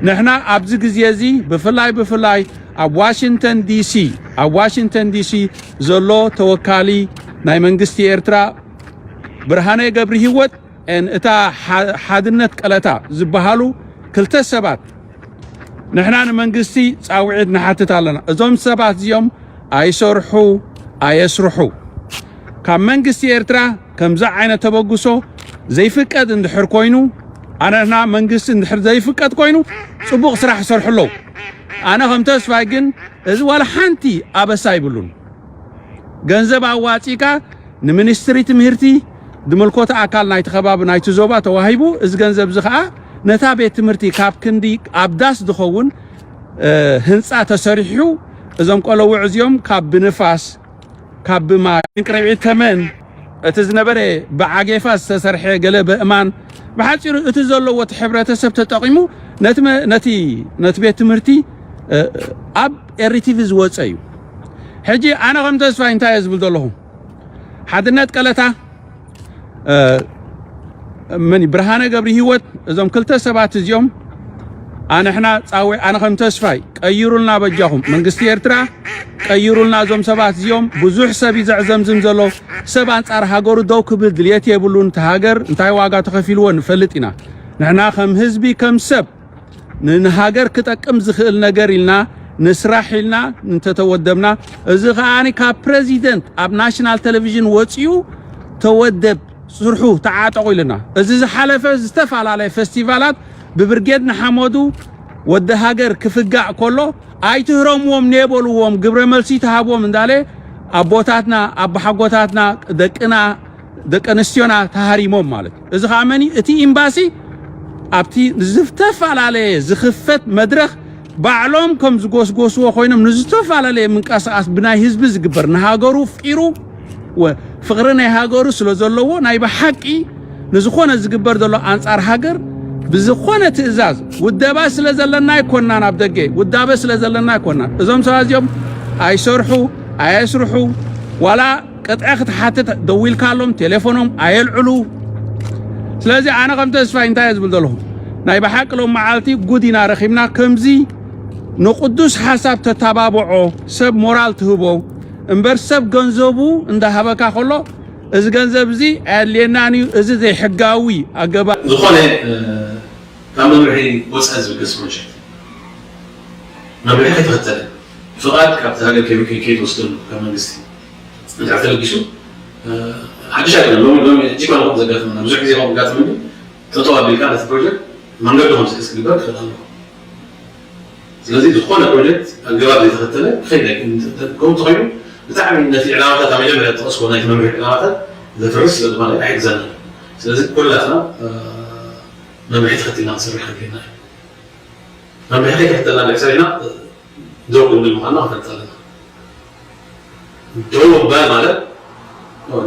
ንሕና ኣብዚ ግዜ እዚ ብፍላይ ብፍላይ ኣብ ዋሽንግተን ዲሲ ኣብ ዋሽንግተን ዲሲ ዘሎ ተወካሊ ናይ መንግስቲ ኤርትራ ብርሃነ ገብሪ ህይወት ን እታ ሓድነት ቀለታ ዝበሃሉ ክልተ ሰባት ንሕና ንመንግስቲ ጻውዒት ንሓትት ኣለና። እዞም ሰባት እዚኦም ኣይሰርሑ ኣየስርሑ። ካብ መንግስቲ ኤርትራ ከምዚ ዓይነት ተበግሶ ዘይፍቀድ እንድሕር ኮይኑ ኣነና መንግስቲ እንድሕር ዘይፍቀድ ኮይኑ ጽቡቕ ስራሕ ይሰርሑ ኣለዉ። ኣነ ከም ተስፋይ ግን እዚ ዋላ ሓንቲ ኣበሳ ይብሉን። ገንዘብ ኣዋጺካ ንሚኒስትሪ ትምህርቲ ድምልኮተ ኣካል ናይቲ ከባቢ ናይቲ ዞባ ተዋሂቡ። እዚ ገንዘብ እዚ ከዓ ነታ ቤት ትምህርቲ ካብ ክንዲ ኣብ ዳስ ዝኸውን ህንፃ ተሰሪሑ እዞም ቆለውዕ እዚኦም ካብ ብንፋስ ካብ ብማይ ቅረብዒት ተመን እቲ ዝነበረ ብዓጌፋ ዝተሰርሐ ገለ በእማን ብሓፂሩ እቲ ዘለዎ እቲ ሕብረተሰብ ተጠቂሙ ነቲ ቤት ትምህርቲ ኣብ ኤሪቲቪ ዝወፀ እዩ። ሕጂ ኣነ ከም ተስፋይ እንታይ እየ ዝብል ዘለኹ? ሓድነት ቀለታ መን ብርሃነ ገብሪ ህይወት እዞም ክልተ ሰባት እዚኦም ኣንሕና ፃውዒ ኣነ ከም ተስፋይ ቀይሩልና በጃኹም መንግስቲ ኤርትራ ቀይሩልና እዞም ሰባት እዚኦም ብዙሕ ሰብ እዩ ዘዕዘምዝም ዘሎ። ሰብ ኣንፃር ሃገሩ ደው ክብል ድልየት የብሉን። እቲ ሃገር እንታይ ዋጋ ተኸፊልዎ ንፈልጥ ኢና። ንሕና ከም ህዝቢ ከም ሰብ ንሃገር ክጠቅም ዝኽእል ነገር ኢልና ንስራሕ ኢልና እንተተወደብና እዚ ከዓኒ ካብ ፕረዚደንት ኣብ ናሽናል ቴሌቪዥን ወፂኡ ተወደብ ስርሑ ተዓጠቑ ኢልና። እዚ ዝሓለፈ ዝተፈላለየ ፈስቲቫላት ብብርጌድ ንሓመዱ ወዲ ሃገር ክፍጋእ ከሎ ኣይትህረምዎም ኔበልዎም ግብረ መልሲ ተሃብዎም እንዳለ ኣቦታትና ኣቦሓጎታትና ደቅና ደቂ ኣንስትዮና ተሃሪሞም ማለት እዩ። እዚ ከዓ መን እዩ? እቲ ኤምባሲ ኣብቲ ዝተፈላለየ ዝኽፈት መድረኽ ባዕሎም ከም ዝጎስጎስዎ ኮይኖም ንዝተፈላለየ ምንቀሳቐስ ብናይ ህዝቢ ዝግበር ንሃገሩ ፍቂሩ ፍቕሪ ናይ ሃገሩ ስለ ዘለዎ ናይ ብሓቂ ንዝኾነ ዝግበር ዘሎ ኣንፃር ሃገር ብዝኾነ ትእዛዝ ውደባ ስለ ዘለና ኣይኮናን ኣብ ደገ ውዳበ ስለ ዘለና ኣይኮናን። እዞም ሰባት እዚኦም ኣይሰርሑ ኣየስርሑ ዋላ ቅጥዒ ክትሓትት ደዊልካሎም ቴሌፎኖም ኣየልዕሉ። ስለዚ ኣነ ከም ተስፋይ እንታይ እየ ዝብል ዘለኹ? ናይ ብሓቂ ሎም መዓልቲ ጉድ ኢና ረኺብና። ከምዚ ንቕዱስ ሓሳብ ተተባብዖ ሰብ ሞራል ትህቦ እምበር ሰብ ገንዘቡ እንዳሃበካ ከሎ እዚ ገንዘብ እዚ ኣየድልየናን እዩ፣ እዚ ዘይሕጋዊ ኣገባብ ዝኾነ ካብ መምርሒ ወፃኢ ዝብገስ ፕሮጀክት መምርሒ ከይተኸተለ ፍቓድ ካብቲ ሃገር ከይተወስደሉ ካብ መንግስቲ እንድሕር ተለጊሱ ሓድሽ ኣይኮነን። ሎሚ ሎሚ እጅግ ኮነ ዘጋጥመና ብዙሕ ግዜ ከም ዘጋጥመኒ ጠጠው ኣቢልካ ነቲ ፕሮጀክት መንገዲ ከም ዝሕዝ ክግበር ክኽእል ኣለዎ። ስለዚ ዝኾነ ፕሮጀክት ኣገባብ ዘይተኸተለ ክኸይድ ኣይክእልን። ከምኡ እንተኾይኑ ብጣዕሚ ነቲ ዕላማታት ኣብ መጀመርያ ዝጠቐስኩዎ ናይቲ መምርሒ ዕላማታት ዘፍርስ ስለ ዝኾነ ኣይሕግዘና። ስለዚ ኩላትና መምርሒ ተኸቲልና ክንሰርሕ ከድልየና እዩ። መምርሒ ከይተኸተልና እንድሕር ሰሪሕና ደው ክንብል ምዃንና ክንፈልጥ ኣለና። ደው ምባል ማለት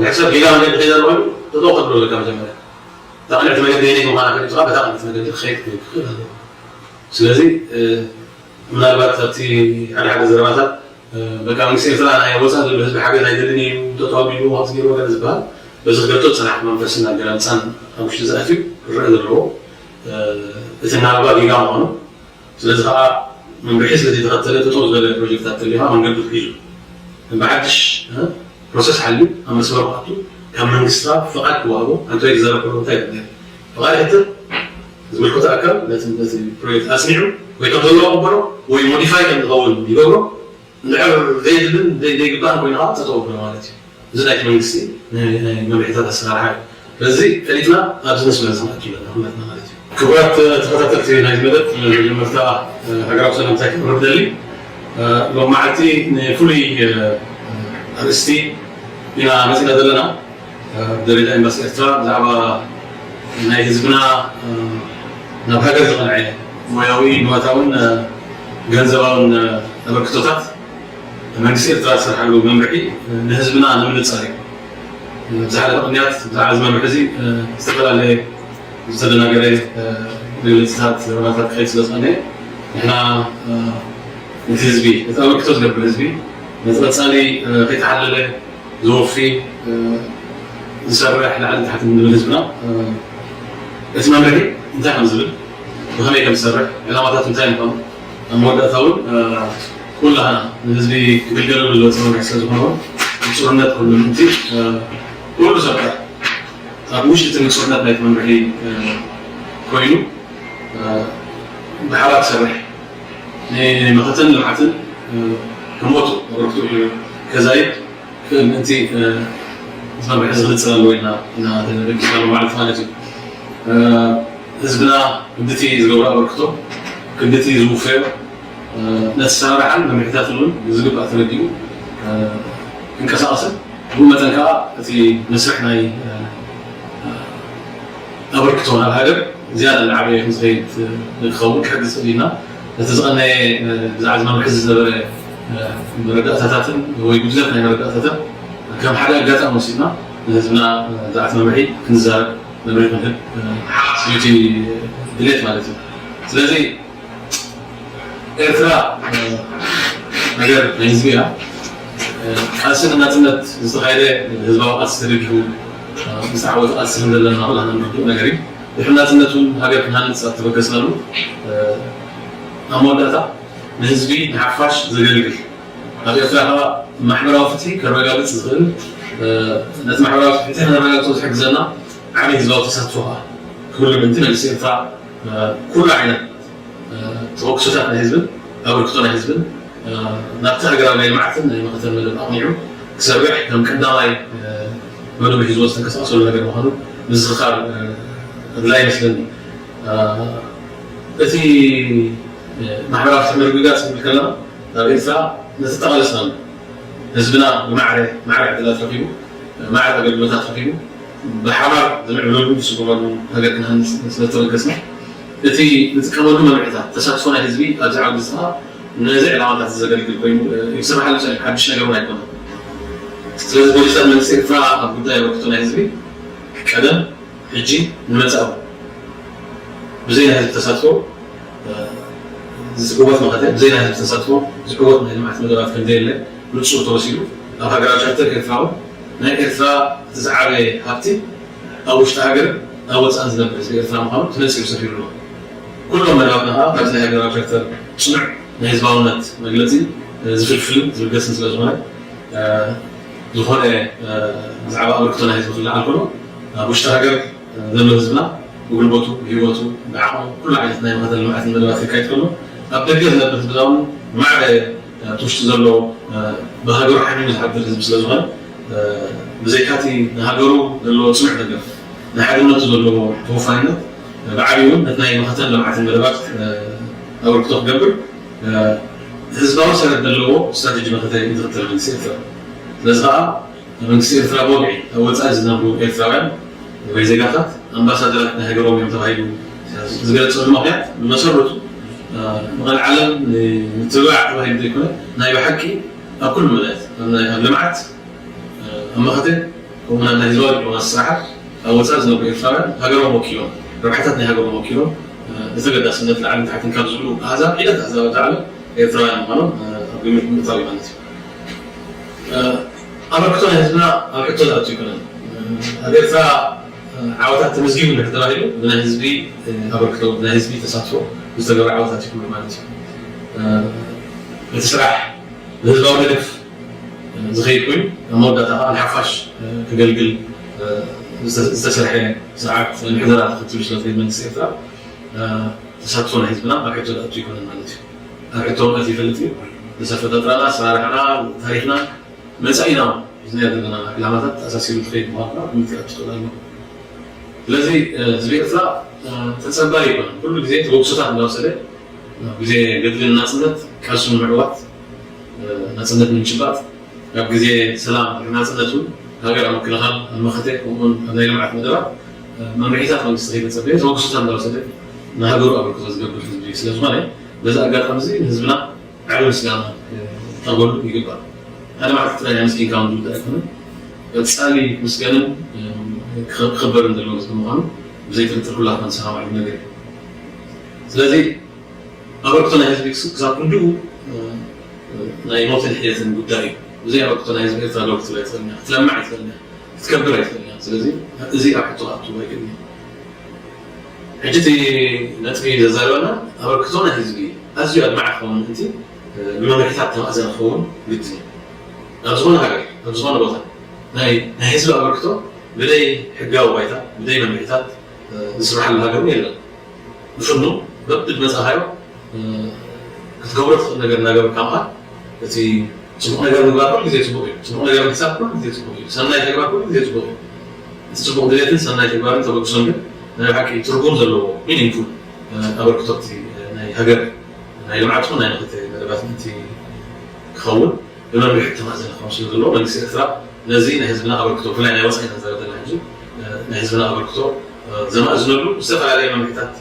ንሕሰብ ጌጋ መንገዲ ከይዳ ኮይኑ ጠጠው ክትብሎ ኣለካ። መጀመርያ እታ ቅንዕቲ መገዲ የነይ ምዃና ፈሊጥካ በታ ቅንዕቲ መገዲ ክኸይድ ክኽእል ኣለዎ። ስለዚ ምናልባት ኣብቲ ሓደ ሓደ ዘረባታት በቃ መንግስቲ ኤርትራ ናይ ወፃእ ዘሎ ህዝቢ ሓገዝ ኣይደልን እዩ ጠጠው ኣቢሉ ከምዚ ገይሩ ወገን ዝበሃል በዚ ክገልጦ ዝፀናሕኩ መንፈስን ኣገላልፃን ኣብ ውሽጢ ዝኣትዩ ክረአ ዘለዎ እቲ ናብባ ጌጋ ምዃኑ ስለዚ ከዓ መምርሒ ስለዘይተኸተለ ጠጠው ዝበለ ፕሮጀክታት ተሊኻ መንገዱ ሒዙ ብሓድሽ ፕሮሰስ ሓልዩ ኣብ መስመር ክኣቱ ካብ መንግስቲ ከዓ ፍቓድ ክወሃቦ ኣንተ ወይ ክዛረብ ከሎ እንታይ ይብል ነይሩ? ፍቓድ ይሕትት ዝምልከቶ ኣካል ነቲ ነቲ ፕሮጀክት ኣፅኒዑ ወይ ከም ዘለዎ ቅበሎ ወይ ሞዲፋይ ከም ዝኸውን ይገብሮ። እንድሕር ዘይድልን ዘይግባእን ኮይኑ ከዓ ጠጠው ኣብሎ ማለት እዩ። እዚ ናይቲ መንግስቲ ናይ መምርሒታት ኣሰራርሓ እዩ። ስለዚ ፈሊጥና ኣብዚ መስመር እዚ ክንኣቱ ኣለና ኩላትና ማለት እዩ። ክቡራት ተኸታተልቲ ናይዚ መደብ መጀመርታ ሃገራዊ ሰላምታይ ከቕርብ ደሊ። ሎም መዓልቲ ንፍሉይ ኣርእስቲ ኢና መፂና ዘለና። ብደረጃ ኤምባሲ ኤርትራ ብዛዕባ ናይ ህዝብና ናብ ሃገር ዝቐንዐ ሞያዊ ንዋታውን ገንዘባውን ኣበርክቶታት መንግስቲ ኤርትራ ዝሰርሓሉ መምርሒ ንህዝብና ንምንጻር እዩ። ብዝሓለፈ ቅንያት ብዛዕባ እዚ መምርሒ እዚ ዝተፈላለየ ዝተደናገረ መግለፅታት ዘረባታት ክኸይድ ስለ ዝኾነ ንሕና እቲ ህዝቢ እቲ ኣበርክቶ ዝገብር ህዝቢ ነቲ ቀፃሊ ከይተሓለለ ዝወፊ ዝሰርሕ ላዕሊ ታሕቲ ንብል ህዝብና እቲ መምርሒ እንታይ ከም ዝብል ብኸመይ ከም ዝሰርሕ፣ ዕላማታት እንታይ ምዃኑ፣ ኣብ መወዳእታ እውን ኩላህና ንህዝቢ ክግልገለሉ ዝወፀ መምርሒ ስለ ዝኾነ እውን ንፁርነት ኩሉ ምእንቲ ኩሉ ሰብ ጥራሕ ኣብ ውሽጢ እቲ ንፁርነት ናይቲ መምርሒ ኮይኑ ብሓባር ክሰርሕ ንመኸተን ልምዓትን ከሞቱ ኣበርክቶ ከዛይድ ክእል ምእንቲ እዚ መምርሒ እዚ ክልፅል ኣለዎ ኢልና ኢና ተበጊስና ማለት ማለት እዩ። ህዝብና ክንድቲ ዝገብሮ ኣበርክቶ ክንድቲ ዝውፈዮ ነቲ ኣሰራርሓን መምርሒታትን እውን ብዝግባእ ተረዲኡ ክንቀሳቐስን ብኡ መጠን ከዓ እቲ መስርሕ ናይ ኣበርክቶ ናብ ሃገር ዝያዳ እናዓበየ ንዝኸይድ ንክኸውን ክሕግዝ ክእል ኢና። እቲ ዝቐነየ ብዛዕባ እዚ መምርሒ ዝነበረ መረዳእታታትን ወይ ጉድለት ናይ መረዳእታታት ከም ሓደ ኣጋጣሚ ወሲድና ንህዝብና ብዛዕባ መምርሒ ክንዛረብ መምርሒ ክንህብ እዩ እቲ ድሌት ማለት እዩ። ስለዚ ኤርትራ ሃገር ናይ ህዝቢ እያ። ቃልሲ ንናጽነት ዝተኻየደ ህዝባዊ ቃልሲ ተደጊፉ ዝተዓወተ ቃልሲ ከም ዘለና ኩላህና ንርድኦ ነገር እዩ። ድሕሪ ናጽነት እውን ሃገር ክንሃንጽ ኣብ ተበገስናሉ ኣብ መወዳእታ ንህዝቢ ንሓፋሽ ዘገልግል ኣብ ኤርትራ ከዓ ማሕበራዊ ፍትሒ ከረጋግጽ ዝኽእል ነቲ ማሕበራዊ ፍትሒ ከነረጋግጾ ዝሕግዘና ዓብዪ ህዝባዊ ተሳትፎ ከዓ ክህሉ ምእንቲ መንግስቲ ኤርትራ ኩሉ ዓይነት ተበግሶታት ናይ ህዝብን ኣበርክቶ ናይ ህዝብን ናብቲ ሃገራዊ ናይ ልምዓትን ናይ መኸተን መደብ ኣቕኒዑ ክሰርሕ ከም ቀዳማይ መደቡ ሒዝዎ ዝተንቀሳቐሰሉ ነገር ምዃኑ ምዝኽኻር ኣድላይ ይመስለኒ። እቲ ማሕበራዊ ፍትሒ ምርግጋፅ ክንብል ከለና ኣብ ኤርትራ ነተጠቓልስና ኣሎ። ህዝብና ብማዕረ ማዕረ ዕድላት ረኺቡ ማዕረ ኣገልግሎታት ረኺቡ ብሓባር ዝምዕብለሉ ዝስጉመሉ ሃገር ክንሃንፅ ስለተበገስና እቲ ንጥቀመሉ መምርሒታት ተሳትፎ ናይ ህዝቢ ኣብዚ ዓውዲ እዚ ከዓ ነዚ ዕላማታት ዘገልግል ኮይኑ ይስራሓሉ ፀኒሑ ሓድሽ ነገር እውን ኣይኮነን። ስለዚ ፖሊሲታት መንግስቲ ኤርትራ ኣብ ጉዳይ ኣበርክቶ ናይ ህዝቢ ቀደም ሕጂ ንመጻኢ ብዘይ ናይ ህዝቢ ተሳትፎ ዝዕወት መኸተ ብዘይ ናይ ህዝቢ ተሳትፎ ዝዕወት ናይ ልምዓት መደባት ከም ዘየለ ብንጹር ተወሲዱ ኣብ ሃገራዊ ቻርተር ኤርትራ እውን ናይ ኤርትራ እቲ ዝዓበየ ሃብቲ ኣብ ውሽጢ ሃገር ኣብ ወጻእን ዝነብር ህዝቢ ኤርትራ ምዃኑ ተነጺሩ ሰፊሩ ኣሎ። ኩሎም መደባትና ከዓ ካብዚ ናይ ሃገራዊ ቻርተር ጽኑዕ ናይ ህዝባውነት መግለጺ ዝፍልፍልን ዝብገስን ስለ ዝኾነ ዝኾነ ብዛዕባ ኣበርክቶ ናይ ህዝቢ ክልዓል ከሎ ኣብ ውሽጢ ሃገር ዘሎ ህዝብና ብጉልበቱ ብህይወቱ ብዓቕሙ ኩሉ ዓይነት ናይ መኸተ ልምዓትን መደባት የካይድ ከሎ ኣብ ደገ ዝነብር ህዝብና እውን ማዕረ ኣብቲ ውሽጢ ዘሎ ብሃገሩ ሓሚሙ ዝሓድር ህዝቢ ስለ ዝኾነ ብዘይካቲ ንሃገሩ ዘለዎ ፅኑዕ ደገፍ ንሓድነቱ ዘለዎ ተወፋይነት ብዓብዩ እውን ነቲ ናይ መኸተን ልምዓትን መደባት ኣበርክቶ ክገብር ህዝባዊ ሰረት ዘለዎ ስትራቴጂ መኸተ እዩ ዝኽተል መንግስቲ ኤርትራ። ስለዚ ከዓ መንግስቲ ኤርትራ ብወግዒ ኣብ ወፃኢ ዝነብሩ ኤርትራውያን ወይ ዜጋታት ኣምባሳደራት ናይ ሃገሮም እዮም ተባሂሉ ዝገለፀሉ ምክንያት ብመሰረቱ ንቐልዓለም ንምትብባዕ ተባሂሉ ዘይኮነ ናይ ብሓቂ ኣብ ኩሉ መዳያት ኣብ ልምዓት ኣብ መኸተ ከምኡውን ኣብ ናይ ህዝባዊ ዲፕሎማሲ ስራሓት ኣብ ወፃኢ ዝነብሩ ኤርትራውያን ሃገሮም ወኪሎም ረብሓታት ናይ ሃገሮም ወኪሎም ብተገዳስነት ላዕልን ታሕትን ካብ ዝብሉ ኣህዛብ ሒደት ኣህዛብ ኣብዛ ዓለም ኤርትራውያን ምዃኖም ኣብ ግምት ምእታው እዩ ማለት እዩ። ኣበርክቶ ናይ ህዝብና ኣብ ሕቶ ዝኣቱ ኣይኮነን። ኣብ ኤርትራ ዓወታት ተመዝጊቡ እንድሕር ተባሂሉ ብናይ ህዝቢ ኣበርክቶ ብናይ ህዝቢ ተሳትፎ ዝተገብረ ዓወታት እዩ ክብሉ ማለት እዩ። እቲ ስራሕ ብህዝባዊ ደገፍ ዝኸይድ ኮይኑ ኣብ መወዳእታ ከዓ ንሓፋሽ ክገልግል ዝተሰርሐ ስርዓት ምሕደራ ተኸትሉ ስለዝኸይድ መንግስቲ ኤርትራ ተሳትፎ ናይ ህዝብና ኣብ ሕቶ ዝኣቱ ኣይኮነን ማለት እዩ። ኣብ ሕቶ ምእት ይፈልጥ እዩ። ምስ ኣፈጣጥራና ኣሰራርሓና ታሪክና መፃኢና ሒዝናዮ ዘለና ዕላማታት ተኣሳሲሩ ዝኸይድ ምኳኑ ከዓ ግምት ክኣቱ ይኽእል ኣሎ። ስለዚ ህዝቢ ኤርትራ ተፀባይ ይኮነ ኩሉ ግዜ ተበግሶታት እንዳወሰደ ኣብ ግዜ ገድሊ ናፅነት ቃልሱ ንምዕዋት ናፅነት ንምጭባጥ ኣብ ግዜ ሰላም ናፅነት እውን ሃገር ኣብ ምክልኻል ኣብ መኸተ ከምኡውን ኣብ ናይ ልምዓት መደባት መምርሒታት መንግስቲ ከይተፀበየ ተበግሶታት እንዳወሰደ ንሃገሩ ኣበርክቶ ዝገብር ህዝቢ ስለዝኾነ በዚ ኣጋጣሚ እዚ ንህዝብና ዓቢ ምስጋና ክቐርበሉ ይግባእ። ሓደ መዓልቲ ጥራይ ኣመስጊንካ እውን ዝውዳእ ኣይኮነን። ቀጻሊ ክምስገንን ክኽበርን ዘለዎ ህዝቢ ምዃኑ ብዘይ ጥርጥር ኩላትና ንሰማማዓሉ ነገር እዩ። ስለዚ ኣበርክቶ ናይ ህዝቢ ክሳብ ክንድኡ ናይ ሞትን ሕየትን ጉዳይ እዩ። ብዘይ ኣበርክቶ ናይ ህዝቢ ኤርትራ ደው ክትብል ኣይትኽእልን እያ፣ ክትለምዕ ኣይትኽእልን እያ፣ ክትከብር ኣይትኽእልን እያ። ስለዚ እዚ ኣብ ሕቶ ክኣቱ ኣይክእልን እዩ። ሕጂ እቲ ነጥቢ ዘዛርበና ኣበርክቶ ናይ ህዝቢ ኣዝዩ ኣድማዒ ክኸውን ምእንቲ፣ ብመምርሒታት ተማእዘነ ክኸውን ግድን እዩ። ኣብ ዝኾነ ሃገር፣ ኣብ ዝኾነ ቦታ ናይ ናይ ህዝቢ ኣበርክቶ ብደይ ሕጋዊ ባይታ፣ ብደይ መምርሒታት ዝስርሓሉ ሃገር እውን የለን። ብፍኑ በብዝመጻኻዮ ክትገብሮ ትኽእል ነገር እናገበርካ ምኻድ፣ እቲ ጽቡቕ ነገር ምግባር ኩሉ ግዜ ጽቡቕ እዩ። ጽቡቕ ነገር ምሕሳብ ኩሉ ግዜ ጽቡቕ እዩ። ሰናይ ተግባር ኩሉ ግዜ ጽቡቕ እዩ። እቲ ጽቡቕ ድሌትን ሰናይ ተግባርን ተበግሶን ግን ናይ ብሓቂ ትርጉም ዘለዎ፣ ሚኒንግፉል ኣበርክቶት ናይ ሃገር ናይ ልምዓት ኹን ናይ ምኽቲ መደባት ምእንቲ ክኸውን ብመምርሒ ተማእዘነ ክኸውን ስለ ዘለዎ መንግስቲ ኤርትራ ነዚ ናይ ህዝብና ኣበርክቶ ብፍላይ ናይ ወፃኢ ኢና ንዛረብ ዘለና ሕጂ ናይ ህዝብና ኣበርክቶ ዘማእዝነሉ ዝተፈላለየ መምርሒታት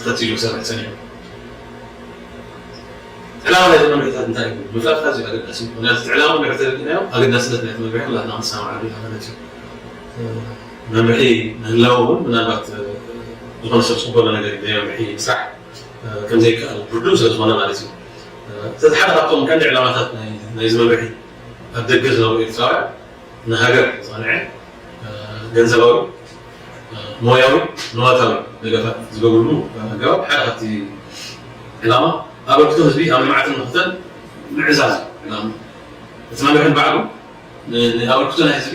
ተኸቲሉ ክሰርሕ ጸኒሑ። ዕላማ ናይዚ መምርሒታት እንታይ እዩ ምፍላጥ ኣዝዩ ኣገዳሲ እዩ። ምክንያቱ እቲ ዕላማ እንድሕር ተረዲእናዮ ኣገዳስነት ናይቲ መምርሒ ኩላትና ክንሰማማዓሉ ኢና ማለት እዩ። መምርሒ ምህላው እውን ምናልባት ዝኾነ ሰብ ዝቕበሎ ነገር እዩ። ናይ መምርሒ ምስራሕ ከምዘይከኣል ርዱእ ስለ ዝኾነ ማለት እዩ። ስለዚ ሓደ ካብቶም ቀንዲ ዕላማታት ናይ- ናይዚ መምርሒ ኣብ ደገ ዝነብሩ ኤርትራውያን ንሃገር ዝቐንዐ ገንዘባዊ፣ ሞያዊ፣ ንዋታዊ ደገፋት ዝገብርሉ ኣገባብ ሓደ ካብቲ ዕላማ ኣበርክቶ ህዝቢ ኣብ ልምዓትን ምኽተን ምዕዛዝ ዕላማ እቲ መምርሒ ንባዕሉ ን- ንኣበርክቶ ናይ ህዝቢ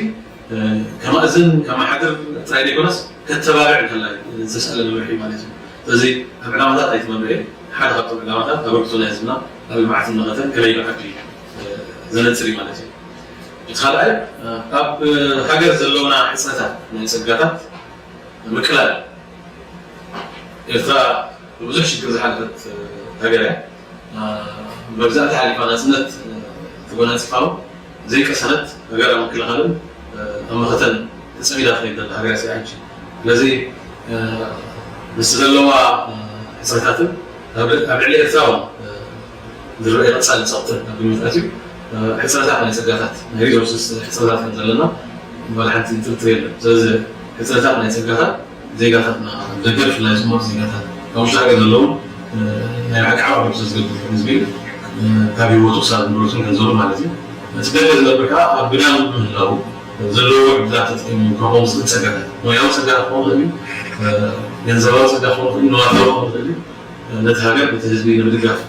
ከማእዝን ከማሓድር ጥራይ ዘይኮነስ ከተባርዕ እንከላ ዝተሰኣለ መምርሒ ማለት እዩ። ስለዚ ኣብ ዕላማታት ናይቲ መምርሒ ሓደ ካብቶም ዕላማታት ኣበርክቶ ናይ ህዝብና ኣብ ልምዓትን መኸተን ከመይ ይዓቢ ዘነፅር እዩ ማለት እዩ። እቲ ካልኣይ ኣብ ሃገር ዘለውና ሕፅረታት ናይ ፀጋታት ምቅላል ኤርትራ ብብዙሕ ሽግር ዝሓለፈት ሃገር እያ። መግዛእቲ ሓሊፋ ናፅነት ተጎናፂፋ እውን ዘይቀሰነት ሃገር ኣብ ምክልኻልን ኣብ መኸተን ተፀሚዳ ትኸይድ ዘላ ሃገር እያ ሕጂ። ስለዚ ምስ ዘለዋ ሕፅረታትን ኣብ ልዕሊ ኤርትራ እውን ዝረአ ቀፃሊ ፀቕጥን ኣብ ግምት ኣትዩ ሕፅረታት ናይ ፀጋታት ናይ ሪሶርስስ ሕፅረታት ከም ዘለና ዋላ ሓንቲ ጥርጥር የለን። ስለዚ ሕፅረታት ናይ ፀጋታት ዜጋታትና ደገ ብፍላይ ዝመፁ ዜጋታት ካብ ውሽጢ ሃገር ዘለዉ ናይ ብሓቂ ዓቢ ኣበርክቶ ዝገብር ህዝቢ ካብ ህይወቱ ክሳብ ንብረቱን ገንዘቡ ማለት እዩ እቲ ደገ ዝነብር ከዓ ኣብ ግዳም ምህላው ዘለዎ ዕድላት ተጠቂሙ ክረኽቦም ዝኽእል ፀጋታት ሞያዊ ፀጋ ክኸውን ይኽእል እዩ ገንዘባዊ ፀጋ ክኸውን ይኽእል እዩ ንዋታዊ ክኸውን ይኽእል እዩ ነቲ ሃገር ነቲ ህዝቢ ንምድጋፍ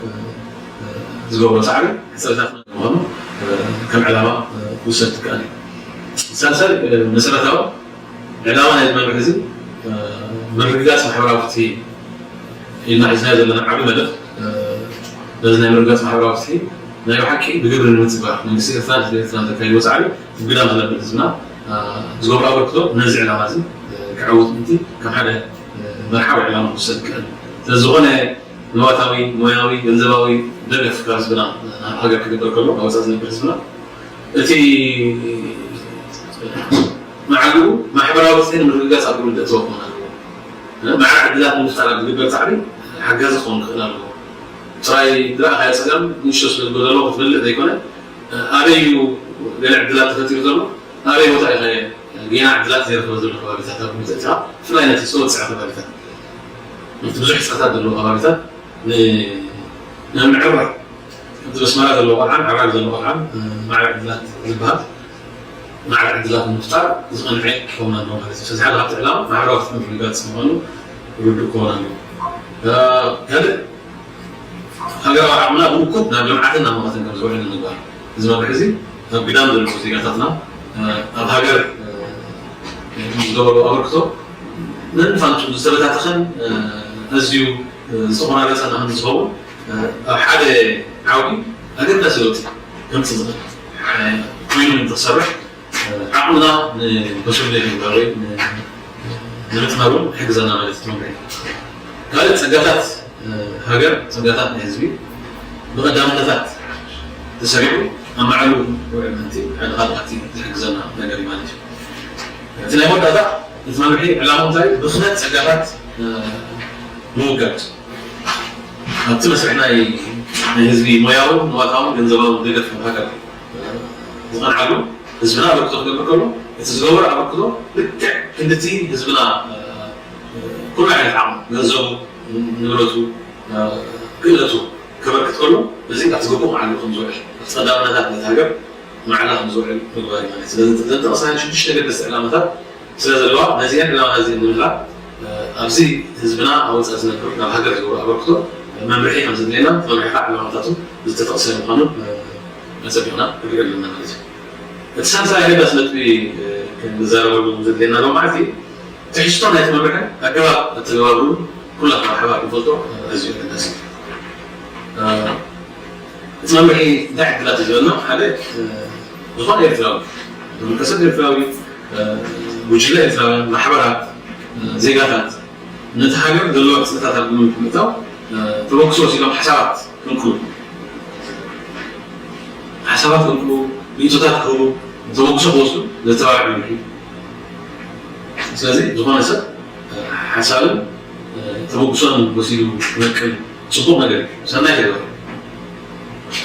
ዝገብሮ ፃዕሪ ሕፅረታት ምዃኑ ከም ዕላማ ክውሰድ ትከኣል እዩ። ሳልሳይ መሰረታዊ ዕላማ ናይ መምርሒ እዚ ምርግጋፅ ማሕበራዊ ፍትሒ ኢልና ሒዝናዮ ዘለና ዓብዪ መደብ ነዚ ናይ ምርግጋፅ ማሕበራዊ ፍትሒ ናይ ብሓቂ ብግብሪ ንምትግባር መንግስቲ ኤርትራን ህዝቢ ኤርትራን ዘካይድዎ ፃዕሪ ብግዳም ዝነብር ህዝብና ዝገብሮ ኣበርክቶ ነዚ ዕላማ እዚ ክዕውት ምእንቲ ከም ሓደ መርሓዊ ዕላማ ክውሰድ ይከኣል። ስለዝኾነ ንዋታዊ፣ ሞያዊ፣ ገንዘባዊ ደገፍ ካብ ህዝብና ናብ ሃገር ክግበር ከሎ ኣብ ወፃኢ ዝነብር ህዝብና እቲ መዓልኡ ማሕበራዊ ፍትሒ ንምርግጋፅ ኣብ ግምት ዘእተወ ክኾን ኣለዎ። ማዕረ ዕድላት ንምፍጣር ኣብ ዝግበር ፃዕሪ ሓጋዚ ክኸውን ክኽእል ኣለዎ። ጥራይ ዝረኣኻዮ ፀገም ንእሽቶ ስለ ዝጎደሎ ክትበልዕ ዘይኮነ ኣበይ እዩ ገለ ዕድላት ተፈጢሩ ዘሎ ኣበይ ቦታ ኢኻ ጌና ዕድላት ዘይረኸበ ዘሎ ከባቢታት ኣብ ግምት ኣእቲኻ ብፍላይ ነቲ ዝተወፅዐ ከባቢታት ነቲ ብዙሕ ሕፅረታት ዘለዎ ከባቢታት ንምዕራይ ከምቲ በስመራ ዘለዎ ቆልዓን ዓራግ ዘለዎ ቆልዓን ማዕረ ዕድላት ዝበሃል ማዕረ ዕድላት ንምፍጣር ዝቐንዐ ክኸውን ኣለዎ ማለት እዩ። ስለዚ ሓደ ካብቲ ዕላማ ማሕበራዊ ፍትሒ ምርግጋፅ ምዃኑ ርዱእ ክኸውን ኣለዎ። ካልእ ሃገራዊ ዓቕምና ብእኩብ ናብ ልምዓትን ናብ መኸተን ከም ዝውዕል ንምግባር እዚ መምርሒ እዚ ኣብ ግዳም ዘለዉ ዜጋታትና ኣብ ሃገር ዝገበሩ ኣበርክቶ ነንፋንቱ ዝተበታተኸን ኣዝዩ ዝተቆራረፀን ኣህን ዝኸውን ኣብ ሓደ ዓውዲ ኣገዳሲ ለውጢ ከምፅእ ዝኽእል ኮይኑ ንክሰርሕ ዓቕምና ንኮንሶሊዴት ምግባር ወይ ንምጥማር እውን ይሕግዘና ማለት እዩ። ካልእ ፀጋታት ሃገር ፀጋታት ናይ ህዝቢ ብቐዳምነታት ተሰሪዑ ኣብ ማዕሉ ውዕል ምእንቲ ሓደ ካልእ ኣብቲ ዝሕግዘና ነገር እዩ ማለት እዩ። እቲ ናይ መወዳእታ እቲ መምርሒ ዕላማ እንታይ ብኽነት ፀጋታት ምውጋድ ኣብቲ መስርሕ ናይ ናይ ህዝቢ ሞያውን ንዋታውን ገንዘባውን ደገፍ ከም ሃገር ዝቐንዓሉ ህዝብና ኣበርክቶ ክገብር ከሎ እቲ ዝገበሮ ኣበርክቶ ልክዕ ክንድቲ ህዝብና ኩሉ ዓይነት ዓቕሙ ገንዘቡ ንብረቱ ክእለቱ ከበርክት ከሎ እዚ ኣብቲ ግቡእ መዓሉ ከም ዝውዕል ኣብቲ ቀዳምነታት ነቲ ሃገር ማዕላ ከም ዝውዕል ምግባር እዩ ማለት ስለዚ ዘጠቐስናዮ ሽዱሽተ ገደስቲ ዕላማታት ስለ ዘለዋ ነዚአን ዕላማታት እዚአን ንምሕላፍ ኣብዚ ህዝብና ኣብ ወፃኢ ዝነብር ናብ ሃገር ዝገብሮ ኣበርክቶ መምርሒ ከም ዘድልየና መምርሒ ከዓ ዕላማታቱ ዝተጠቕሰ ምዃኑ ኣፀቢቕና ክንሪኦ ኣለና ማለት እዩ። እቲ ሳልሳይ ኣገዳሲ ነጥቢ ክንዛረበሉ ዘድልየና ሎም መዓልቲ ትሕዝቶ ናይቲ መምርሒ ኣገባብ ኣተገባብሩ ኩላትና ብሓባር ክንፈልጦ ኣዝዩ ኣገዳሲ እዩ። እቲ መምርሒ እንታይ ዕድላት እዩ ዝበልና ሓደ ዝኾነ ኤርትራዊ ውልቀሰብ ኤርትራዊ ጉጅለ ኤርትራውያን ማሕበራት ዜጋታት ነቲ ሃገር ዘለዎ ሕፅነታት ኣብ ግምት ብምእታው ተበግሶ ወሲዶም ሓሳባት ክንክሉ ሓሳባት ክንክሉ ርእቶታት ክህቡ ተበግሶ ክወስዱ ዘተባብዕ መምርሒ። ስለዚ ዝኾነ ሰብ ሓሳብን ተበግሶን ወሲዱ ክነቅል ፅቡቅ ነገር ሰናይ ተግባር።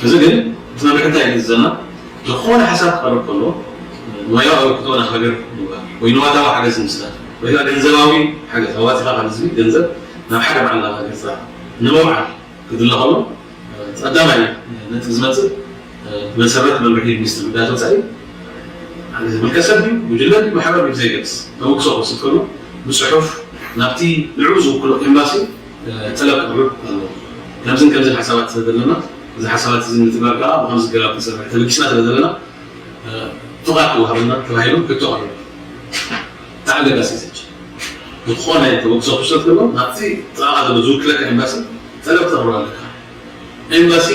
እዚ ግን እቲ መምርሒ እንታይ ይእዘና? ዝኾነ ሓሳብ ክቐርብ ከሎ ሞያዊ ኣበርክቶ ናብ ሃገር ምግባር ወይ ንዋታዊ ሓገዝ ምስላጥ ወይ ከዓ ገንዘባዊ ሓገዝ ኣዋፂኻ ካብ ህዝቢ ገንዘብ ናብ ሓደ መዓላ ሃገር ስራሕ ንምውዓል ክድለ ከሎ ቀዳማይ ነጥቢ ዝመፅእ መሰረት መምርሒ ሚኒስትር ጉዳያት ወፃኢ ውልቀ ሰብ ድዩ ጉጅለ ድዩ ማሕበር ድዩ ብዘይገድስ ተበግሶ ክወስድ ከሎ ብፅሑፍ ናብቲ ንዕኡ ዝውክሎ ኤምባሲ ጠለብ ከቕርብ ኣለዎ። ከምዝን ከምዝን ሓሳባት ስለ ዘለና እዚ ሓሳባት እዚ ንምትግባር ከዓ ብከምዚ ገራ ክንሰርሕ ተበጊስና ስለ ዘለና ፍቓድ ክወሃበና ተባሂሎም ሕቶ ቀሪቡ። ተዓገዳሲ ዘች ዝኾነ ተበግሶ ክውሰድ ከሎ ናብቲ ጥቓኻ ዘሎ ዝውክለካ ኤምባሲ ጠለብ ተቕርብ ኣለካ። ኤምባሲ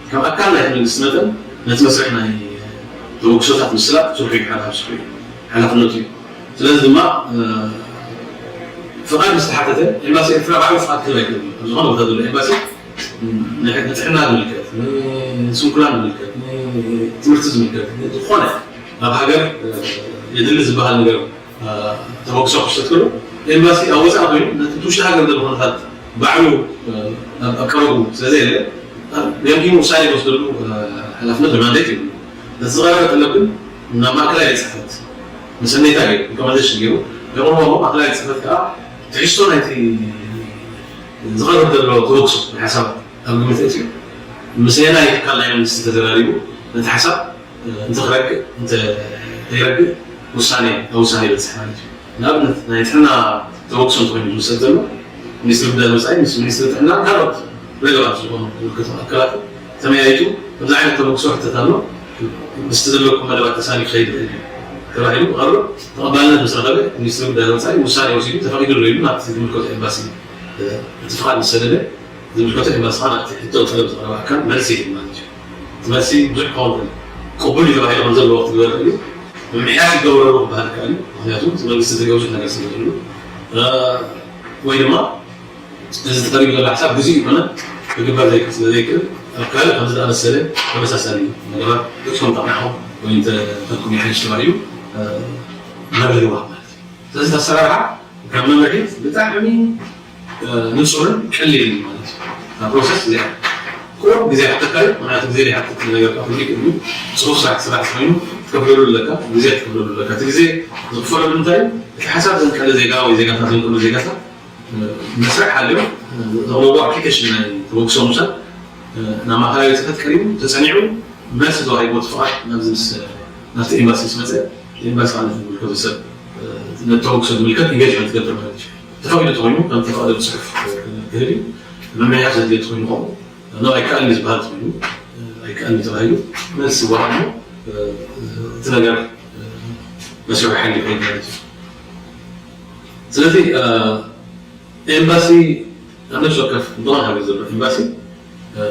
ከም ኣካል ናይ መንግስቲ መጠን ነቲ መስርሕ ናይ ተበግሶታት ምስላጥ ስርሑ እዩ፣ ሓደ ካብ ስርሑ እዩ፣ ሓላፍነቱ እዩ። ስለዚ ድማ ፍቓድ ምስ ተሓተተ ኤምባሲ ኤርትራ ባዕሉ ፍቓድ ክህብ ኣይክእልን እዩ። ኣብ ዝኾነ ቦታ ዘሎ ኤምባሲ ንጥዕና ዝምልከት፣ ንስንኩላን ዝምልከት፣ ንትምህርቲ ዝምልከት፣ ዝኾነ ኣብ ሃገር የድሊ ዝበሃል ነገር ተበግሶ ክሰት ከሎ ኤምባሲ ኣብ ወፃኢ ኮይኑ ነቲ ውሽጢ ሃገር ዘሎ ኩነታት ባዕሉ ኣብ ቀረቡ ስለዘየለ ገምጊሙ ውሳኔ ዝወስደሉ ሓላፍነት ወይ ማንዴት የብሉ። ነቲ ዝቐረበ ጠለብ ግን ናብ ማእከላይ ቤት ፅሕፈት ንሰኔታ ገይሩ ሪኮመንዴሽን ገይሩ የቕርቦ። ማእከላይ ቤት ፅሕፈት ከዓ ትሕዝቶ ናይቲ ዝቐርብ ዘሎ ተበግሶ ሓሳብ ኣብ ግምት ኣእትዩ ምስ ኣየናይ ትካል ናይ መንግስቲ ተዘራሪቡ ነቲ ሓሳብ እንተክረግእ እንተይረግእ ውሳኔ ኣብ ውሳኔ ይበፅሕ ማለት እዩ። ንኣብነት ናይ ጥዕና ተበግሶ እንተኮይኑ ዝውሰድ ዘሎ ሚኒስትሪ ጉዳይ ወፃኢ ምስ ሚኒስትሪ ጥዕና ካልኦት ሬሌቫንት ዝኾኑ ዝምልከቶም ኣካላት ተመያይጡ ከምዚ ዓይነት ተበግሶ ሕተት ኣሎ ምስቲ ዘለኩም መደባት ተሳኒ ክኸይድ ይኽእል እዩ ተባሂሉ ክቐርብ ተቐባልነት ምስ ረኸበ ሚኒስትሪ ጉዳይ ወፃኢ ውሳኔ ወሲዱ ተፈቒዱ ኣሎ ኢሉ ናብቲ ዝምልከቶ ኤምባሲ እቲ ፍቓድ ምስ ሰደደ ዝምልከቶ ኤምባሲ ከዓ ናብቲ ሕቶ ጠለብ ዝቐረበ ኣካል መልሲ ይህብ ማለት እዩ። እቲ መልሲ ብዙሕ ክኸውን ይኽእል እዩ። ቅቡል እዩ ተባሂሉ ከም ዘለዎ ክትግበር ይኽእል እዩ። ምምሕያሽ ይገብረሉ ክበሃል ይከኣል እዩ። ምክንያቱ እቲ መንግስቲ ዝሪኦ ብዙሕ ነገር ስለ ዘሎ ወይ ድማ እዚ ተቐሪቡ ዘሎ ሓሳብ ግዜ ይኮነ ክግበር ዘይክእል ስለ ዘይክእል ኣብ ካልእ ከምዚ ዝኣመሰለ ተመሳሳሊ ነገራት ርእስኩም ጠቕናኹም ወይ እንተፈልኩም ይሓይሽ ተባሂሉ መብርሂ ይወሃብ ማለት እዩ። ስለዚ ኣሰራርሓ ካብ መምርሒ ብጣዕሚ ንፁርን ቀሊል እዩ ማለት እዩ። ኣብ ፕሮሰስ እዚኣ ቁሩብ ግዜ ሓተካ እዩ። ምክንያቱ ግዜ ዘይሓትት ነገር ካብ ህልዩ ቅድሚ ፅሩፍ ስራሕ ስራሕ ኮይኑ ትከፍለሉ ኣለካ፣ ግዜ ትከፍለሉ ኣለካ። እቲ ግዜ ዝክፈለሉ እንታይ እዩ? እቲ ሓሳብ ዘንቀለ ዜጋ ወይ ዜጋታት ዘንቀሉ ዜጋታት መስርሕ ሃልዮም ዘቕረብዎ ኣፕሊኬሽን ናይ ተበግሶ ምውሳድ ናብ ማእኸላይ ቤት ፅሕፈት ቀሪቡ ተፀኒዑ መልሲ ተዋሂብዎ እቲ ፍቓድ ናብዚ ምስ ናብቲ ኤምባሲ ምስ መፀ ኤምባሲ ከዓ ነቲ ዝምልከቶ ሰብ ነቲ ተበግሶ ዝምልከት ኢንጌጅመንት ትገብር ማለት እዩ። ተፈቒዱ ተኮይኑ ከም ተፈቐደ ብፅሑፍ ክህብ እዩ። ምምሕያሽ ዘድልዮ ተኮይኑ ከምኡ ኖ ኣይከኣልን እዩ ዝበሃል ተኮይኑ ኣይከኣልን እዩ ተባሂሉ መልሲ ይወሃብ እሞ እቲ ነገር መስርሑ ሓይሊ ይኸይድ ማለት እዩ። ስለዚ ኤምባሲ ኣብ ነፍሲ ወከፍ ዝኾነ ሃገር ዘሎ ኤምባሲ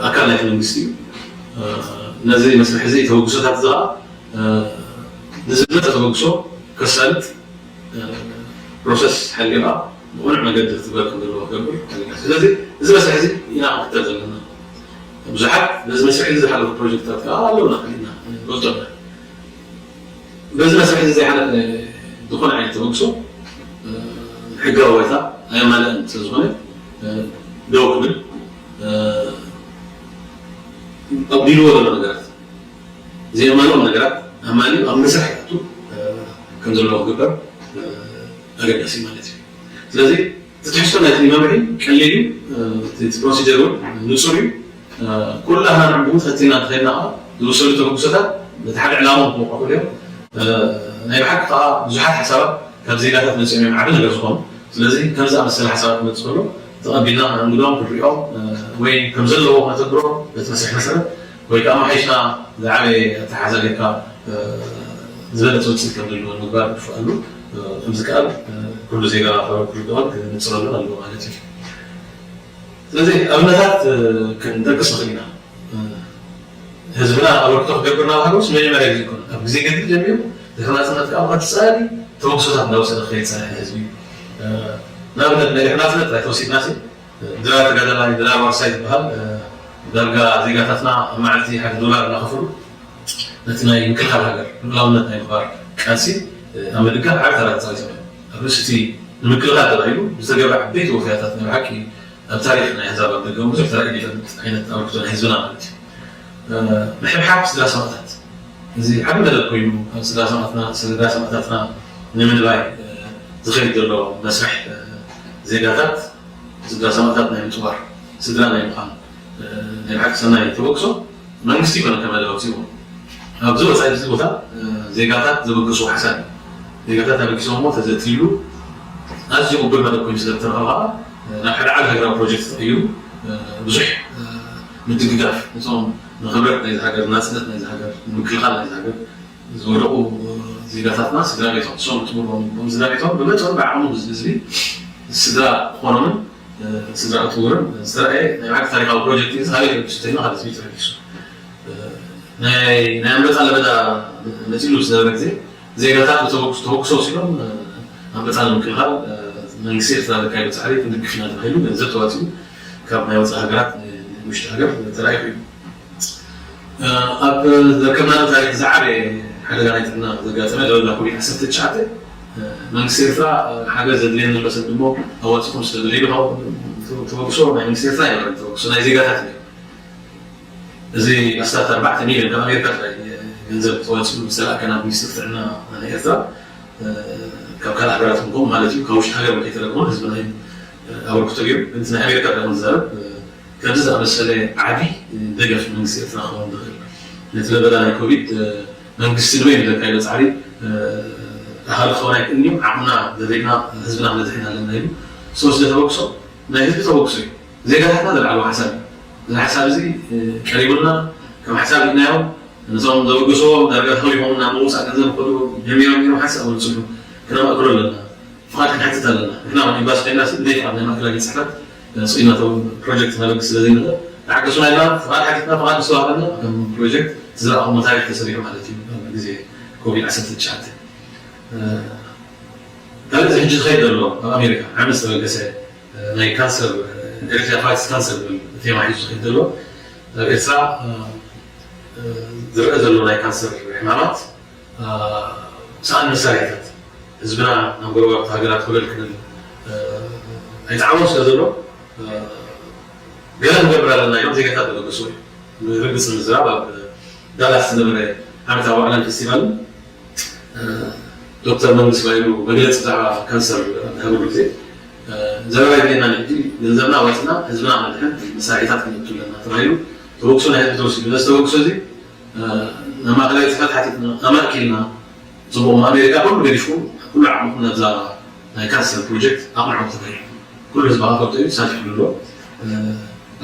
ኣካል ናይቲ መንግስቲ እዩ። ነዚ መስርሕ እዚ ተበግሶታት እዚ ከዓ ንዝመፀ ተበግሶ ከሳልጥ ፕሮሰስ ሓልዩ ከዓ ብቕኑዕ መገዲ ክትግበር ከም ዘለዎ ክገብር ኣለና። ስለዚ እዚ መስርሕ እዚ ኢና ክንክተል ዘለና። ብዙሓት በዚ መስርሕ እዚ ዝሓለፉ ፕሮጀክትታት ከዓ ኣለውና ክሊና ንፈልጦ ኢና። በዚ መስርሕ እዚ ዘይሓለፈ ዝኾነ ዓይነት ተበግሶ ሕጋዊ ባይታ ኣየማልእን ስለዝኾነ ደው ክብል ኣጉዲልዎ ዘሎ ነገራት ዘየማልኦም ነገራት ኣማሊኡ ኣብ መስርሕ ክኣቱ ከም ዘለዎ ክግበር ኣገዳሲ ማለት እዩ። ስለዚ እቲ ትሕዝቶ ናይቲ መምርሒ ቀሊል እዩ። እቲ ፕሮሲጀር እውን ንፁር እዩ። ኩላህና ንዕኡ ፈቲና እንተኸድና ከዓ ዝወሰዱ ተበግሶታት በቲ ሓደ ዕላማ ክወቀፉ እዮም። ናይ ብሓቂ ከዓ ብዙሓት ሓሳባት ካብ ዜጋታት መፅኦም እዮም ዓቢ ነገር ዝኾኑ። ስለዚ ከም ዝኣመሰለ ሓሳባት ክመፅእ ከሎ ተቐቢልና ከነንግዶም፣ ክንሪኦም ወይ ከም ዘለዎ ክነተግብሮ በቲ መስርሕ መሰረት ወይ ከዓ ኣመሓይሽና ዝዓበየ ኣተሓዛ ጌርካ ዝበለፀ ውፅኢት ከም ዘለዎ ምግባር ክፍኣሉ ከምዝከኣል ኩሉ ዜጋ ክርድኦን ክነፅረሉን ኣለዎ ማለት እዩ። ስለዚ ኣብነታት ክንጠቅስ ንኽእል ኢና። ህዝብና ኣበርክቶ ክገብር ናብ ሃገሩስ መጀመርያ ግዜ ይኮነ። ካብ ግዜ ገድሊ ጀሚሩ ድሕሪ ናፅነት ከዓ ብቐፃሊ ተበግሶታት እንዳወሰደ ክኸይድ ዝፀንሐ ህዝቢ እዩ። ንኣብነት ናይ ድሕሪ ናፅነት ጥራይ ተወሲድና ሲ ድራር ተጋዳላይ ድራር ዋርሳይ ዝበሃል ዳርጋ ዜጋታትና ኣብ መዓልቲ ሓደ ዶላር እናኸፈሉ ነቲ ናይ ምክልኻል ሃገር ልኡላውነት ናይ ምኽባር ቃልሲ ኣብ ምድጋፍ ዓቢ ተራ ተፃዊቶም እዮም። ኣብ ርእሲ እቲ ንምክልኻል ተባሂሉ ዝተገብረ ዓበይቲ ወፍያታት ናይ ብሓቂ ኣብ ታሪኽ ናይ ኣህዛብ ኣብ ደገ እውን ብዙሕ ተራእዩ ዘይፈልጥ ዓይነት ኣበርክቶ ናይ ህዝብና ማለት እዩ። ምሕብሓብ ስድራ ሰማእታት እዚ ዓቢ መደብ ኮይኑ ኣብ ስድራ ሰማእታትና ንምንባይ ዝኸይድ ዘሎ መስርሕ ዜጋታት ስድራ ሰማእታት ናይ ምፅዋር ስድራ ናይ ምዃን ናይ ብሓቂ ሰናይ ተበግሶ መንግስቲ ይኮነ ከም መደብ ኣውፂዎ ኣብዚ ወፃኢ እዚ ቦታ ዜጋታት ዘበገስዎ ሓሳብ እዩ። ዜጋታት ኣበጊሶምዎ ተዘትይሉ ኣዝዩ ቅቡል መደብ ኮይኑ ስለዝተረኸበ ከዓ ናብ ሓደ ዓቢ ሃገራዊ ፕሮጀክት ተቐይሩ ብዙሕ ምድግጋፍ ነቶም ንክብረት ናይዚ ሃገር ናፅነት ናይዚ ሃገር ንምክልኻል ናይዚ ሃገር ዝወደቑ ዜጋታትና ስድራ ቤቶም እሶም ትብሎም ስድራ ቤቶም ብመጠኑ ብዓቕሙ ህዝቢ ስድራ ክኾኖምን ስድራ ክትውርን ዝተረኣየ ናይ ብሓቂ ታሪካዊ ፕሮጀክት እዩ። ዝሃበ ተበጊሱ ተይና ካልእ ስሚት ተበጊሱ ናይ ናይ ኣንበጣ ለበዳ መፂሉ ዝነበረ ግዜ ዜጋታት ብተበግሶ ተበግሶ ወሲዶም ኣንበጣ ንምክልኻል መንግስቲ ኤርትራ ዘካየዶ ፃዕሪ ክንድግፍ ኢና ተባሂሉ ገንዘብ ተዋፂኡ ካብ ናይ ወፃኢ ሃገራት ውሽጢ ሃገር ተራኢኹ እዩ። ኣብ ዘርከብናሉ ታሪክ ዝዓበየ ሓደጋ ናይ ጥዕና ዘጋጠመ ለበዳ ኮቪድ ዓሰርተ ትሽዓተ መንግስቲ ኤርትራ ሓገዝ ዘድልየኒ ኣሎ ሰብ ድሞ ኣዋፂኹም ስለ ደለዩ ተበግሶ ናይ መንግስቲ ኤርትራ ይበረ ተበግሶ ናይ ዜጋታት እዩ። እዚ ኣስታት ኣርባዕተ ሚልዮን ካብ ኣሜሪካ ጥራይ ገንዘብ ተዋፂኡ ዝተላእከ ናብ ሚኒስትር ጥዕና ናይ ኤርትራ ካብ ካልእ ሃገራት እንኮም ማለት እዩ ካብ ውሽጢ ሃገር ከይተረክቦ ህዝቢ ናይ ኣበርክቶ ገይሩ እቲ ናይ ኣሜሪካ ጥራይ ዝዛረብ ከምዚ ዝኣመሰለ ዓቢ ደገፍ መንግስቲ ኤርትራ ክኸውን ዝኽእል ነቲ ለበዳ ናይ ኮቪድ መንግስቲ ንበይኑ ዘካየዶ ፃዕሪ ኣሃሉ ክኸውን ኣይክእልን እዩ። ዓቕምና ደሪብና ህዝብና ክነድሕን ኣለና ኢሉ ሰው ስለ ተበግሶ ናይ ህዝቢ ተበግሶ እዩ። ዜጋታትና ዘልዓልዎ ሓሳብ እዩ። እዚ ሓሳብ እዚ ቀሪቡልና ከም ሓሳብ ርኢናዮ ነቶም ዘበገስዎ ዳርጋ ተኸሊፎምና ምውፃእ ገንዘብ ክኸዱ ጀሚሮም ነይሮም ሓሳብ ንፅሑ ክነማእክሎ ኣለና። ፍቓድ ክንሓትት ኣለና። ንሕና ከም ኤምባሲ ኮይንና ሲ ብዘይ ፍቓድ ናይ ማእከላይ ቤት ፅሕፈት ስኢና ቶም ፕሮጀክት ክነበግስ ስለ ዘይንኽእል ተሓገሱና ኢልና ፍቓድ ሓቲትና ፍቓድ ምስ ተዋህበና ከም ፕሮጀክት እቲ ዝረኣኹሞ ታሪክ ተሰሪሑ ማለት እዩ ኣብ ግዜ ኮቪድ ዓሰርተ ትሽዓተ። ካልእ እዚ ሕጂ ዝኸይድ ዘሎ ኣብ ኣሜሪካ ዓመት ዝተበገሰ ናይ ካንሰር ኤሪትሪያ ፋይትስ ካንሰር ዝብል ቴማ ሒዙ ዝኸይድ ዘሎ ኣብ ኤርትራ ዝረአ ዘሎ ናይ ካንሰር ሕማማት ሰኣን መሳርሒታት ህዝብና ናብ ጎረባብቲ ሃገራት ኮለል ክብል ኣይጠዓሞም ስለ ዘሎ ገለ ንገብር ኣለና ኢሎም ዜጋታት ዘበገስዎ እዩ። ብርግፅ ንምዝራብ ኣብ ዳላስ ዝነበረ ዓመታዊ ዋዕላን ፌስቲቫልን ዶክተር መንግስቱ ባይሉ መግለፂ ብዛዕባ ካንሰር ኣብ ዝሃበሉ ግዜ ዘረባ ይድልየና ሕጂ ገንዘብና ኣዋፂና ህዝብና ክንድሕን መሳርሒታት ክነእቱ ኣለና ተባሂሉ ተበግሶ ናይ ህዝቢ ተወሲዱ ነዚ ተበግሶ እዚ ናብ ማእከላይ ፅሕፈት ሓቲትና ኣማእኪልና ፅቡቕ ኣሜሪካ ኩሉ ገዲፍኩም ኩሉ ዓቕምኩም ነብዛ ናይ ካንሰር ፕሮጀክት ኣቕንዖ ተባሂሉ ኩሉ ህዝቢ ኣፈልጦ እዩ ተሳቲፍሉ ኣሎ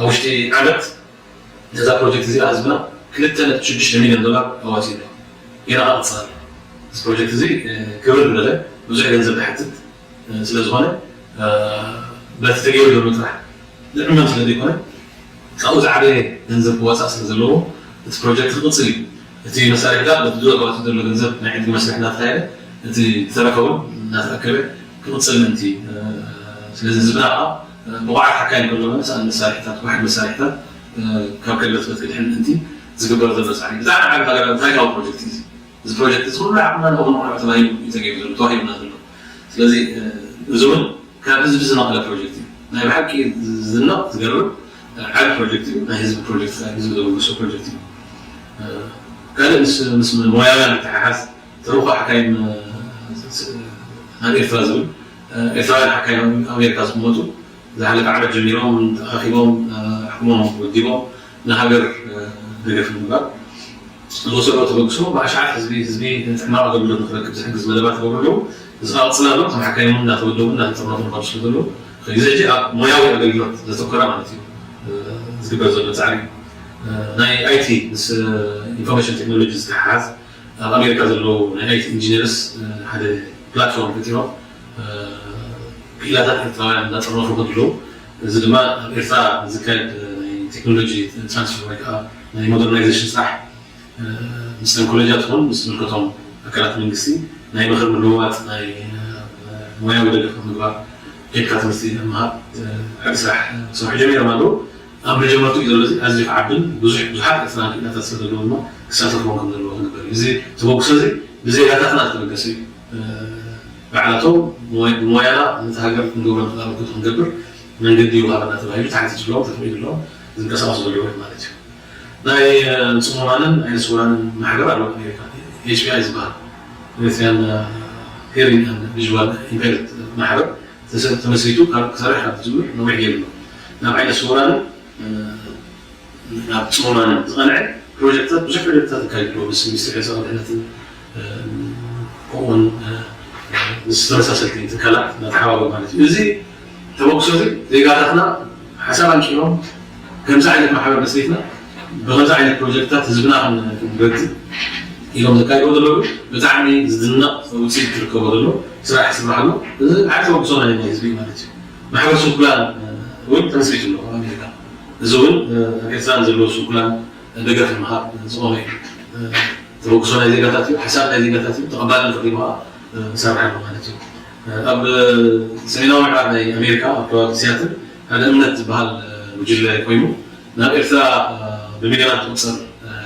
ኣብ ውሽጢ ዓመት ነዛ ፕሮጀክት እዚኣ ህዝብና ክልተ ነጥቢ ሽዱሽተ ሚልዮን ዶላር ኣዋፂኡ ኣሎ። ገና ክቕፅል ኣሎ። እዚ ፕሮጀክት እዚ ክብር ዝበለ ብዙሕ ገንዘብ ዝሓትት ስለ ዝኾነ በቲ ተገይሩ ዘሎ ጥራሕ ዝዕመም ስለ ዘይኮነ ካብኡ ዝዓበየ ገንዘብ ክወፃእ ስለ ዘለዎ እቲ ፕሮጀክት ክቕፅል እዩ። እቲ መሳርሒታት በቲ ድሮ ተዋፂኡ ዘሎ ገንዘብ ናይ ዕድጊ መስርሕ እናተኻየደ እቲ ዝተረፈ እውን እናተኣከበ ክቕፅል ምእንቲ ስለዚ ህዝብና ከዓ ብቑዓት ሓካይም ከሎ መሳእን መሳርሒታት ዋሕድ መሳርሒታት ካብ ከለትበት ክድሕን ምእንቲ ዝግበር ዘሎ ፃዕሪ ብጣዕሚ ዓቢ ሃገራዊ ታሪካዊ ፕሮጀክት እዩ። እዚ ፕሮጀክት እዚ ኩሉ ዓቕምና ንኸነቕንዖ ተባሂሉ እዩ ተገይሩ ዘሎ ተዋሂቡና ዘሎ። ስለዚ እዚ እውን ካብ ህዝቢ ዝነቐለ ፕሮጀክት እዩ። ናይ ብሓቂ ዝድነቕ ዝገርም ዓቢ ፕሮጀክት እዩ። ናይ ህዝቢ ፕሮጀክት ካብ ህዝቢ ዘበገሶ ፕሮጀክት እዩ። ካልእ ምስ ምስ ሞያውያን ይተሓሓዝ ተልእኾ ሓካይም ናብ ኤርትራ ዝብል ኤርትራውያን ሓካይም ኣሜሪካ ዝቕመጡ ዝሓለፈ ዓመት ጀሚሮም ተኣኻኺቦም ኣሕኩሞም ወዲቦም ንሃገር ደገፍ ንምግባር ዝወሰድዎ ተበግሶ ብኣሽሓት ህዝቢ ህዝቢ ሕማቕ ኣገልግሎት ንክረክብ ዝሕግዝ መደባት ይገብሩ ኣለዉ። ዝቐፅል ኣሎ። ከም ሓካይም እውን እናተወደቡ እናተጠርነፉ ንኸዱ ስለ ዘለዉ፣ ግዜ ሕጂ ኣብ ሞያዊ ኣገልግሎት ዘተኮረ ማለት እዩ ዝግበር ዘሎ ፃዕሪ። ናይ ኣይቲ ምስ ኢንፎርሜሽን ቴክኖሎጂ ዝተሓሓዝ፣ ኣብ ኣሜሪካ ዘለዉ ናይ ኣይቲ ኢንጂነርስ ሓደ ፕላትፎርም ፈጢሮም ክኢላታት ኤርትራውያን እናጠርነፉ ከለዉ፣ እዚ ድማ ኣብ ኤርትራ ዝካየድ ናይ ቴክኖሎጂ ትራንስፈር ወይ ከዓ ናይ ሞደርናይዜሽን ስራሕ ምስቶም ኮሌጃት ይኹን ምስ ዝምልከቶም ኣካላት መንግስቲ ናይ ምኽሪ ምልውዋጥ፣ ናይ ሞያዊ ደገፍ ምግባር፣ ኬድካ ትምህርቲ ምሃብ ዓቢ ስራሕ ክሰርሑ ጀሚሮም ኣለዉ። ኣብ መጀመርትኡ እዩ ዘሎ። እዚ ኣዝዩ ክዓብን ብዙሕ ብዙሓት ኤርትራውያን ክኢላታት ስለ ዘለዉ ድማ ክሳተፍዎም ከም ዘለዎ ክግበር እዩ። እዚ ተበግሶ እዚ ብዜጋታትና ዝተበገሰ እዩ። ባዕላቶም ብሞያና ነቲ ሃገር ክንገብሮ ንኽእል ኣበርክቶ ክንገብር መንገዲ ይወሃበና ተባሂሉ ተሓቲትሎም ተፈቒዱሎም ዝንቀሳቐሱ ዘለዉ እዮም ማለት እዩ። ናይ ጽሙማንን ናይ ስውራንን ማሕበር ኣሎ ኣሜሪካ፣ ኤች ፒ ኣይ ዝበሃል፣ ኤርትራን ሄሪንግ ቪዥዋል ኢምፔርድ ማሕበር ተመስሪቱ ክሰርሕ ካብ ዝጅምር ነዊሕ ገይሩ ኣሎ። ናብ ዓይነ ስውራንን ናብ ጽሙማንን ዝቐንዐ ፕሮጀክትታት፣ ብዙሕ ፕሮጀክትታት ይካየዱ ኣለዉ። ምስ ሚኒስትሪ ሕሳብ ድሕነትን ከምኡውን ምስ ተመሳሰልቲ ትካላት እናተሓባበሩ ማለት እዩ። እዚ ተበግሶ እዚ ዜጋታትና ሓሳብ ኣንቂሎም ከምዚ ዓይነት ማሕበር መስሪትና ብኸምዚ ዓይነት ፕሮጀክትታት ህዝብና ክንረድእ ኢሎም ዘካይድዎ ዘለዉ ብጣዕሚ ዝድነቕ ውፅኢት ዝርከቦ ዘሎ ስራሕ ይስራሕ ኣሎ። እዚ ዓቢ ተበግሶ ናይ ህዝቢ ማለት እዩ። ማሕበር ስንኩላን እውን ተመስሪቱ ኣሎ ኣብ ኣሜሪካ። እዚ እውን ኣብ ኤርትራ ንዘለዉ ስንኩላን ደገፍ ንምሃብ ዝቖመ እዩ። ተበግሶ ናይ ዜጋታት እዩ፣ ሓሳብ ናይ ዜጋታት እዩ፣ ተቐባልነት ረኺቡ ከዓ ይሰርሕ ኣሎ ማለት እዩ። ኣብ ሰሜናዊ ምዕራብ ናይ ኣሜሪካ ኣብ ከባቢ ሲያትል ሓደ እምነት ዝበሃል ጉጅለ ኮይኑ ናብ ኤርትራ ብሚልዮናት ዝቑጸር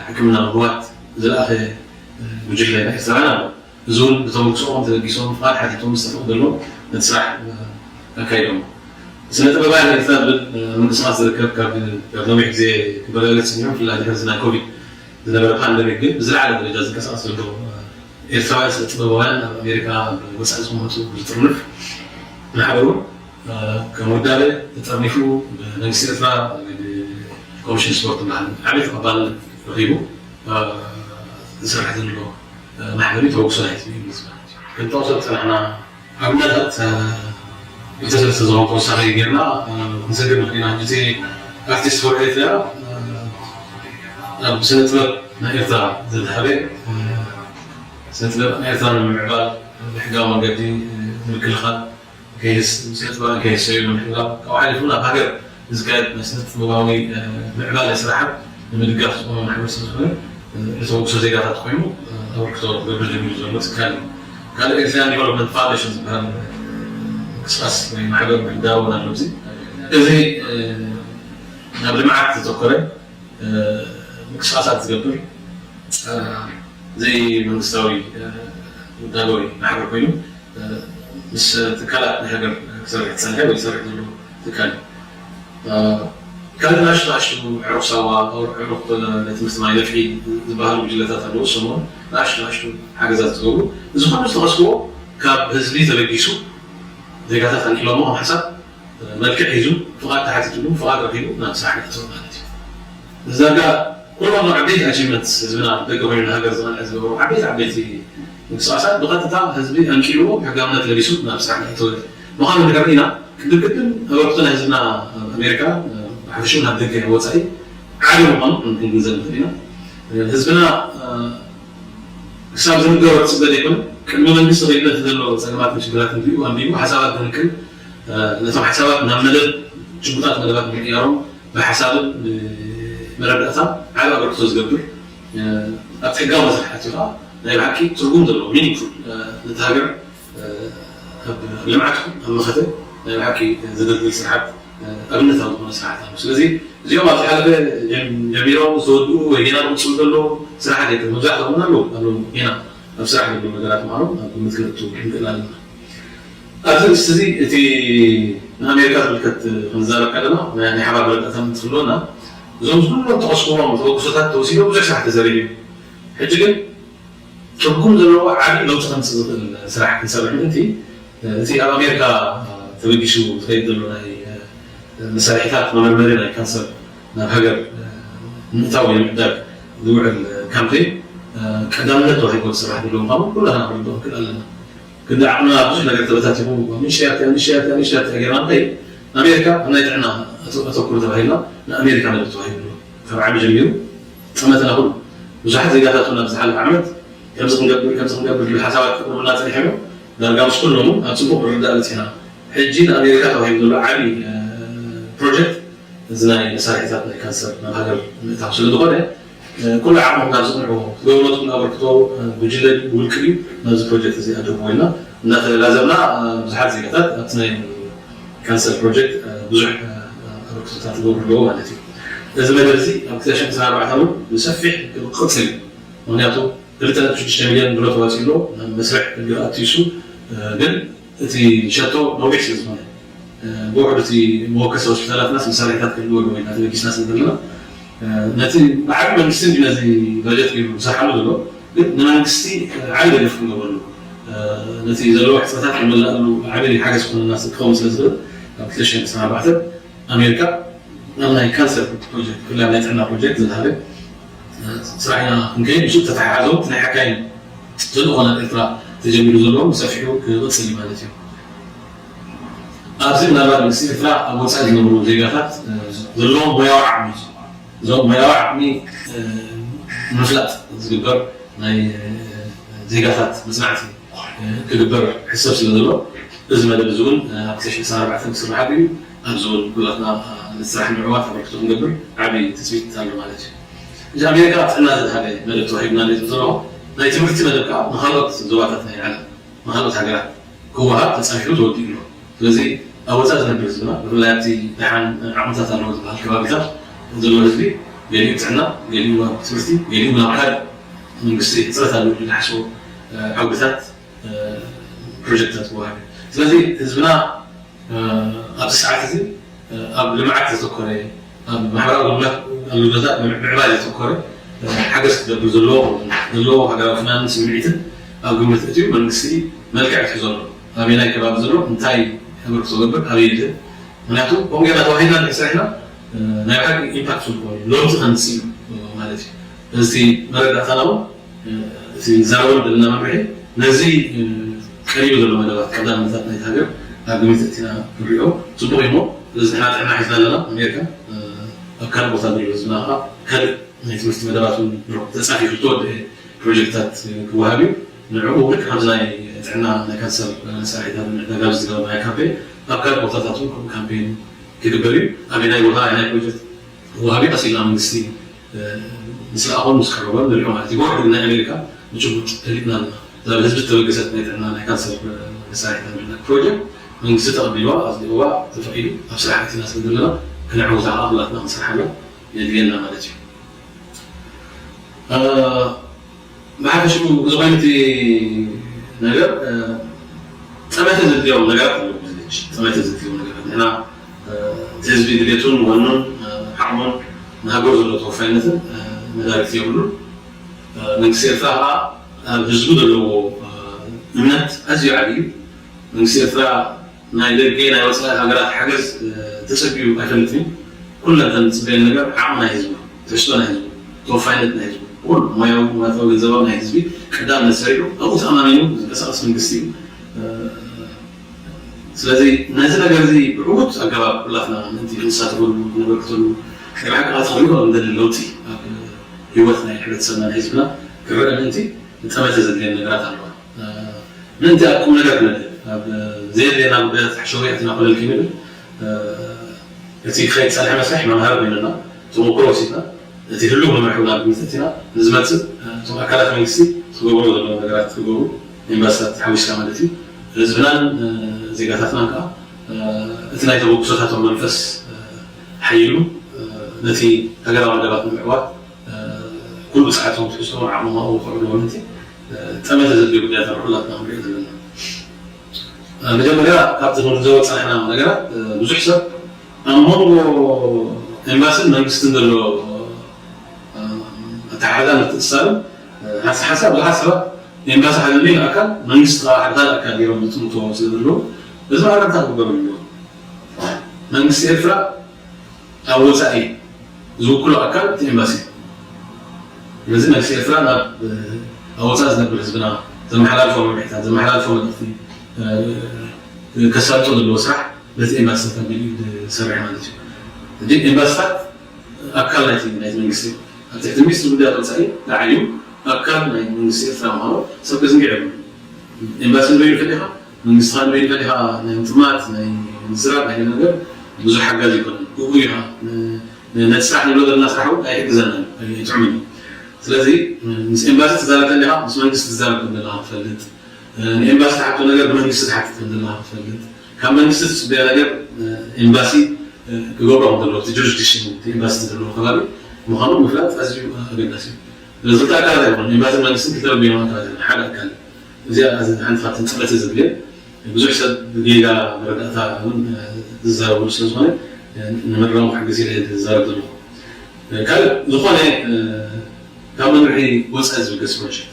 ሕክምና ምግባት ዝለኣኸ ጉጅለ ናይ ኤርትራውያን ኣሎ። እዚ እውን ብተበግሶኦም ተበጊሶም ፍቓድ ሓቲቶም ምስ ተፈቕደሎም ነቲ ስራሕ ኣካይዶም። ስነ ጥበባውያን ኤርትራ ዝብል ምንቅስቓስ ዝርከብ ካብ ካብ ነዊሕ ግዜ ክበላለጽ ጽኒሑ፣ ብፍላይ ድሕሪ ናይ ኮቪድ ዝነበረ ፓንደሚክ ግን ብዝለዓለ ደረጃ ዝንቀሳቐስ ዘሎ ኤርትራውያን ስነ ጥበባውያን ኣብ ኣሜሪካ ኣብ ወጻኢ ዝቕመጡ ዝጥርንፍ ማሕበር እውን ከም ውዳበ ተጠርኒፉ ብመንግስቲ ኤርትራ ኮሚሽን ስፖርት ዝበሃል ዓብዪ ተቐባልነት ረኺቡ ዝሰርሕ ዘሎ ማሕበር እዩ። ተበግሶ ናይቲ እዩ ማለት እዩ። ክንጠቕሶ ዝጸናሕና ኣብነታት ክልተ ሰለስተ ዝኾኑ ተወሳኺ ጌርና ክንሰግር ንኽእል ኢና። ሕጂ ኣርቲስት ፎር ኤርትራ ኣብ ስነ ጥበብ ናይ ኤርትራ ዘድሃበ ስነ ጥበብ ናይ ኤርትራ ንምምዕባል ብሕጋዊ መንገዲ ንምክልኻል ከይስ ስነ ጥበብ ከይሰዩ ንምሕላው ካብኡ ሓሊፉ ናብ ሃገር ዝካየድ ናይ ስነ ጥበባዊ ምዕባለ ስራሓት ንምድጋፍ ዝቆመ ማሕበር ስለ ዝኾነ ንተበግሶ ዜጋታት ኮይኑ ኣበርክቶ ክገብር ጀሚሩ ዘሎ ትካል እዩ። ካልእ ኤርትራን ዲቨሎፕመንት ፋውንዴሽን ዝበሃል ምንቅስቃስ ወይ ማሕበር ምህዳሩ እውን ኣሎ። እዚ እዚ ናብ ልምዓት ዘተኮረ ምንቅስቃሳት ዝገብር ዘይመንግስታዊ ውዳባዊ ማሕበር ኮይኑ ምስ ትካላት ናይ ሃገር ክሰርሕ ዝፀንሐ ወይ ዝሰርሕ ዘሎ ትካል እዩ። ካልእ ንኣሽቱ ንኣሽቱ ዕሩኽ ሳዋ፣ ዕሩኽ ናይ ትምህርቲ ማይ ነፍሒ ዝበሃሉ ጉጅለታት ኣለዉ። እሶም እውን ንኣሽቱ ንኣሽቱ ሓገዛት ዝገብሩ። እዚ ኩሉ ዝተቐስብዎ ካብ ህዝቢ ተበጊሱ ዜጋታት ኣልዒሎሞ ከም ሓሳብ መልክዕ ሒዙ ፍቓድ ተሓቲትሉ ፍቓድ ረኺቡ ናብ ስራሕ ይኣትዎ ማለት እዩ። እዚ ዳርጋ ኩሎም ዓበይቲ ኣቺቭመንትስ ህዝብና ደገ ኮይኑ ንሃገር ዝቐንዐ ዝገበሩ ዓበይቲ ዓበይቲ ምንቅስቃሳት ብቐጥታ ህዝቢ ኣንቂልዎ ሕጋውነት ለቢሱ ናብ ስራሕ እናእተወ ምዃኑ እንድሕር ርኢና ቅድም ቅድም ኣበርክቶ ናይ ህዝብና ኣብ ኣሜሪካ ብሓፈሽኡ ናብ ደገ ወፃኢ ዓቢ ምዃኑ ክንግንዘብ ንኽእል ኢና። ህዝብና ክሳብ ዝንገሮ ዝፅበ ዘይኮነ ቅድሚ መንግስቲ ከይዱ ነቲ ዘሎ ፀገማትን ሽግራትን ሪኡ ኣንቢቡ ሓሳባት ዝንቅል ነቶም ሓሳባት ናብ መደብ ጭቡጣት መደባት ምቅያሮም ብሓሳብን ብመረዳእታ ዓቢ ኣበርክቶ ዝገብር ኣብቲ ሕጋዊ መስርሕ ኣትዩ ከዓ ናይ ብሓቂ ትርጉም ዘለዎ ሚኒንግፉል ነቲ ሃገር ኣብ ልምዓት ኣብ መኸተ ናይ ብሓቂ ዘገልግል ስርሓት ኣብነታዊ ዝኾነ ስርሓት ኣሎ። ስለዚ እዚኦም ኣብ ዝሓለፈ ጀሚሮም ዝተወድኡ ወይ ጌና ዝቕፅሉ ዘለዉ ስራሓት የለን። መብዛሕትኦም እውን ኣለዉ ኣለዉ ጌና ኣብ ስራሕ ዘለዉ ነገራት ምዃኖም ኣብ ግምት ክነእቱ ንኽእል ኣለና። ኣብዚ ርእስቲ እዚ እቲ ንኣሜሪካ ዝምልከት ክንዛረብ ከለና ናይ ሓባር መረዳእታ እንትህልወና እዞም ዝኩሎም ተቐስምዎም ተበግሶታት ተወሲዶም ብዙሕ ስራሕ ተሰሪሑ እዩ። ሕጂ ግን ትርጉም ዘለዎ ዓቢ ለውጢ ከምፅእ ዝኽእል ስራሕ ክንሰርሕ ምእንቲ እቲ ኣብ ኣሜሪካ ተበጊሱ ዝኸይድ ዘሎ ናይ መሳርሒታት መመርመሪ ናይ ካንሰር ናብ ሃገር ንምእታው ወይ ንምዕዳግ ዝውዕል ካምፔን ቀዳምነት ተዋሂቦ ዝስራሕ ዘሎ ምዃኑ ኩላትና ክንርድኦ ንክእል ኣለና። ክንዲ ዓቕምና ብዙሕ ነገር ተበታቲኹ፣ ንእሽተያት እያ፣ ንእሽተያት እያ፣ ንእሽተያት እያ ጌርና ንኸይድ፣ ኣሜሪካ ኣብ ናይ ጥዕና ኣተ-፣ ኣተኩሩ ተባሂልና፣ ንኣሜሪካ መደብ ተዋሂቡ ኣሎ። ካብ ዓቢ ጀሚሩ ጠመተና ኩሉ። ብዙሓት ዜጋታት እውን ኣብዚ ዝሓለፈ ዓመት ከምዚ ክንገብር፣ ከምዚ ክንገብር ዝብል ሓሳባት ክቕርቡልና ጸኒሖም እዮም። ዳርጋ ምስ ኩሎም እውን ኣብ ጽቡቕ ምርድዳእ በጺሕና። ሕጂ ንኣሜሪካ ተዋሂቡ ዘሎ ዓቢ፣ እ፣ ፕሮጀክት እዚ ናይ መሳርሒታት ናይ ካንሰር ናብ ሃገር ምእታው ስለ ዝኾነ፣ እ፣ ኩሉ ዓቕምኹም ናብ ዝቕንዕዎ ትገብርዎ ትኹን ኣበርክቶ፣ እ፣ ጉጅለ ድዩ ብውልቂ ድዩ ናብዚ ፕሮጀክት እዚ ኣድርግዎ ኢልና እናተላዘብና፣ እ፣ ብዙሓት ዜጋታት ኣብቲ ናይ ካንሰር ፕሮጀክት፣ እ፣ ብዙሕ፣ እ፣ ኣበርክቶታት ትገብሩ ኣለዎ ማለት እዩ። እዚ መደብ እዚ ኣብ ክልተ ሽሕን ዕስራን ኣርባዕተን እውን ብሰፊሕ ክቕጽል እዩ። ምኽንያቱ ክልተ ነጥቢ ሽዱሽተ ሚልዮን ድሮ ተዋፂኡ ኣሎ፣ ናብ መስርሕ ሕጊ ኣትዩ እሱ፣ እ፣ ግን እቲ ሸቶ ነዊሕ ስለ ዝኾነ፣ እ፣ ብውሕዱ እቲ መወከሲ ሆስፒታላትናስ መሳርሒታት ክህልዎ ኣለዎ ኢልና ተበጊስና ስለ ዘለና፣ እ፣ ነቲ ብዓቢ መንግስቲ እንዲ ነዚ በጀት ገይሩ ዝሰርሓሉ ዘሎ፣ ግን ንመንግስቲ ዓቢ ደገፍ ክንገብረሉ፣ እ፣ ነቲ ዘለዎ ሕፅረታት ንመላእሉ ዓቢ ሓገዝ ክኾነና ክኸውን ስለ ዝኽእል፣ ኣብ ክልተ ሽሕን ዕስራን ኣርባዕተን ኣሜሪካ ናብ ናይ ካንሰር ፕሮጀክት፣ ብፍላይ ኣብ ናይ ጥዕና ፕሮጀክት ዝሃበ፣ እ፣ ስራሕ ኢና ክንከይድ፣ ምስኡ ተተሓሓዞም እቲ ናይ ሓካይም ተልእኾ ናብ ኤርትራ ተጀሚሩ ዘሎ ብሰፊሑ ክቕጽል እዩ ማለት እዩ። ኣብዚ ምናልባት መንግስቲ ኤርትራ ኣብ ወጻኢ ዝነብሩ ዜጋታት፣ እ፣ ዘለዎም ሞያዊ ዓቕሚ እዩ። እዞም ሞያዊ ዓቕሚ፣ እ፣ ንምፍላጥ ዝግበር ናይ፣ እ፣ ዜጋታት መጽናዕቲ፣ እ፣ ክግበር ሕሰብ ስለ ዘሎ፣ እዚ መደብ እዚ እውን፣ እ፣ ኣብ ክልተ ሽሕን ዕስራን ኣርባዕተን ክስራሕ እዩ። ኣብዚ እውን ኩላትና፣ እ፣ ንስራሕ ምዕዋት ኣበርክቶ ክንገብር ዓቢ ትጽቢት ኣሎ ማለት እዩ። እዚ ኣሜሪካ ጥዕና ዘድሃበ መደብ ተዋሂቡና ነዚ ዘለኹ ናይ ትምህርቲ መደብ ከዓ ንኻልኦት ዞባታት ናይ ዓለም፣ ንኻልኦት ሃገራት ክወሃብ ተጻፊፉ ተወዲኡ ኣሎ። ስለዚ ኣብ ወጻኢ ዝነብር ህዝብና፣ ብፍላይ ኣብቲ ደሓን ዓቕምታት ኣለዎ ዝበሃል ከባቢታት ዘሎ ህዝቢ፣ ገሊኡ ጥዕና፣ ገሊኡ ኣብ ትምህርቲ፣ ገሊኡ ናብ ካልእ መንግስቲ ሕጽረት ኣለዎ ኢሉ ዝሓስቦ፣ እ፣ ዓውድታት፣ እ፣ ፕሮጀክታት ክወሃብ እዩ። ስለዚ ህዝብና፣ እ፣ ኣብዚ ሰዓት እዚ፣ እ፣ ኣብ ልምዓት ዘተኮረ፣ ኣብ ማሕበራዊ ኣገልግሎት፣ ኣገልግሎታት ምዕባይ ዘተኮረ፣ እ፣ ሓገዝ ክገብር ዘለዎ፣ ዘለዎ ሃገራዊ ፍናንን ስምዒትን ኣብ ግምት እትዩ መንግስቲ መልክዕ ክሕዞ ኣሎ። ኣበየናይ ከባቢ ዘሎ እንታይ ኣበርክቶ ክገብር፣ ኣበይ ይድህብ? ምክንያቱ ከምኡ ጌርና ተዋሂድና እንድሕር ሰሪሕና፣ እ፣ ናይ ብሓቂ ኢምፓክትፉል ክኾን እዩ፣ ለውጢ ከምጽእ እዩ ማለት እዩ። እዚ መረዳእታና እውን፣ እ፣ እቲ ንዛረበሉ ዘለና መምርሒ ነዚ፣ እ፣ ቀሪቡ ዘሎ መደባት ቀዳምነታት ናይቲ ሃገር ኣብ ግምት ኣእቲና ክንሪኦ ጽቡቕ እዩ እሞ፣ ስለዚ ንሕና ጥዕና ሒዝና ኣለና። ኣሜሪካ፣ እ፣ ኣብ ካልእ ቦታ ዘሎ ህዝብና ከዓ ካልእ ናይ ትምህርቲ መደባት እውን ተጻፊፉ ዝተወደአ ፕሮጀክታት ክወሃብ እዩ። ንዕኡ ልክዕ ከምዚ ናይ ጥዕና ናይ ካንሰር መሳርሒታት ንምዕዳግ ኣብዚ ዝገበርናዮ ካምፔን ኣብ ካልእ ቦታታት እውን ከምኡ ካምፔን ክግበር እዩ። ኣበየናይ ቦታ ኣበየናይ ፕሮጀክት ክወሃብ እዩ ቀስ ኢልና መንግስቲ፣ እ፣ ምስ ለኣኾን ምስ ቀረቦን ንሪኦ ማለት እዩ። ብውሕዱ ግን ናይ ኣሜሪካ ብጭቡጥ ፈሊጥና ኣለና። እዛ ብህዝቢ ዝተበገሰት ናይ ጥዕና ናይ ካንሰር መሳርሒታት ምዕዳግ ፕሮጀክት መንግስቲ ተቐቢልዋ፣ ኣጽዲቕዋ፣ ተፈቒዱ ኣብ ስራሕ ኣእቲና ስለ ዘለና ክነዕውታ ከዓ ኩላትና ክንሰርሓላ የድልየና ማለት እዩ። እ፣ ብሓፈሽኡ እዚ ኮይኑ እቲ ነገር፣ እ፣ ጠመተ ዘድልዮም ነገራት ኣለዉ። ጠመተ ዘድልዮም ነገራት ንሕና፣ እ፣ እቲ ህዝቢ ድሌቱን ወኑን፣ እ፣ ዓቕሙን ንሃገሩ ዘሎ ተወፋይነትን፣ እ፣ መዳርግቲ የብሉን። እ፣ መንግስቲ ኤርትራ ከዓ ኣብ ህዝቡ ዘለዎ፣ እ፣ እምነት ኣዝዩ ዓብዪ እዩ። መንግስቲ ኤርትራ ናይ ደገ ናይ ወፃኢ ሃገራት ሓገዝ፣ እ፣ ተፀቢዩ ኣይፈልጥን እዩ። ኩለን እተን ዝፅበየን ነገር ዓቕሚ ናይ ህዝቡ፣ ትሕዝቶ ናይ ህዝቡ፣ ተወፋይነት ናይ ህዝቡ፣ ኩሉ ሞያዊ፣ ንዋታዊ፣ ገንዘባዊ ናይ ህዝቢ ቀዳምነት ሰሪዑ ኣብኡ ተኣማሚኑ ዝንቀሳቐስ መንግስቲ እዩ። እ፣ ስለዚ ነዚ ነገር እዚ ብዕዉት ኣገባብ ኩላትና ምእንቲ ክንሳተፈሉ፣ ክነበርክተሉ፣ ናይ ብሓቂ ከዓ እቲ ክንሪኦ እንደሊ ለውጢ ኣብ ህይወት ናይ ሕብረተሰብና ናይ ህዝብና ክረአ ምእንቲ ጠመተ ዘድልየን ነገራት ኣለዋ። እ፣ ምእንቲ ኣብ ቁም ነገር ክነድህብ፣ ኣብ ዘየድልየና ጉዳያት ሓሸውየ ኣቲና ኮለል ከይንብል፣ እ፣ እቲ ክኸይድ ዝጸንሐ መስርሕ መምሃሪ ኮይኑና፣ ተመኩሮ ወሲድና፣ እቲ ህሉው መምርሒ እውን ኣብ ግምት ኣእቲና፣ ንዝመጽእ፣ እ፣ እቶም ኣካላት መንግስቲ ክገብርዎ ዘለዎም ነገራት ክገብሩ፣ ኤምባሲታት ሓዊስካ ማለት እዩ። ህዝብናን፣ እ፣ ዜጋታትናን ከኣ፣ እ፣ እቲ ናይ ተበግሶታቶም መንፈስ፣ እ፣ ሓይሉ፣ እ፣ ነቲ ሃገራዊ መደባት ንምዕዋት፣ እ፣ ኩሉ ጸዓቶም ትሕዝቶን ዓቕሞም ኣብኡ ከዕልዎ ምእንቲ፣ እ፣ ጠመተ ዘድልዮ ጉዳያት ኣብ ኩላትና ክንሪኦ ዘለና። እ፣ መጀመርያ ካብቲ ክንግንዘቦ ዝጸናሕና ነገራት፣ እ፣ ብዙሕ ሰብ ኣብ መንጎ ኤምባስን መንግስትን ዘሎ፣ እ፣ ኣተሓሕዛን ምትእስሳርን፣ እ፣ ሓንሳብ ሓንሳብ ብዙሓት ሰባት ኤምባሲ ሓደ ንኣካል መንግስቲ ከዓ ሓደ ካልእ ኣካል ገይሮም ዝጥምትዎ ስለ ዘለዉ፣ እዚ መኣረምታ ክግበረሉ ኣለዎ። መንግስቲ ኤርትራ ኣብ ወጻኢ ዝውክሎ ኣካል እቲ ኤምባሲ እዩ። ስለዚ መንግስቲ ኤርትራ ናብ፣ እ፣ ኣብ ወጻኢ ዝነብር ህዝብና ዘመሓላልፎ መምርሒታት፣ ዘመሓላልፎ መልእኽቲ፣ እ፣ ከሳልጦ ዘለዎ ስራሕ በቲ ኤምባሲታት ኣቢሉ እዩ ዝሰርሕ ማለት እዩ። ሕጂ ኤምባሲታት ኣካል ናይቲ ናይቲ መንግስቲ እዩ። ኣብ ትሕቲ ሚኒስትሪ ጉዳያት ወጻኢ ላዕሊ እዩ። ኣካል ናይ መንግስቲ ኤርትራ ምዃኑ ሰብ ከዝንግዕ የብሉን። ኤምባሲ ንበይኑ ፈሊኻ፣ መንግስቲ ንበይኑ ፈሊኻ ናይ ምጥማት፣ ናይ ምዝራብ፣ ናይ ገለ ነገር ብዙሕ ሓጋዚ ኣይኮነን። ብኡ ኢኻ ን-፣ ን-፣ ነቲ ስራሕ ንብሎ ዘለና ስራሕ እውን ኣይሕግዘናን እዩ፣ ኣይጥዕምን እዩ። ስለዚ ምስ ኤምባሲ ትዛረብ ከለኻ ምስ መንግስቲ ትዛረብ ከም ዘለኻ ትፈልጥ፣ ንኤምባሲ ትሓቶ ነገር ብመንግስቲ ትሓትት ከም ዘለኻ ትፈልጥ፣ ካብ መንግስቲ ትጽበዮ ነገር ኤምባሲ ክገብሮ ከም ዘለዎ፣ እቲ ጁሪስዲክሽን እቲ ኤምባሲ ዘለዎ ከባቢ ምዃኑ ምፍላጥ ኣዝዩ ኣገዳሲ እዩ። ስለዚ ክልተ ኣካላት ኣይኮኑን፣ ኤምባስን መንግስትን ክልተ በበይኖም ኣካላት እዮም፣ ሓደ ኣካል እዩ። እዚኣ ሓንቲ ካብተን ጽዕቕቲ ዝብልየን ብዙሕ ሰብ ብጌጋ መረዳእታ እውን ዝዛረበሉ ስለ ዝኾነ ንምርራም ክሕግዝ ኢለ ዝዛረብ ዘለኹ። ካልእ ዝኾነ ካብ መምርሒ ወጻኢ ዝብገስ ፕሮጀክት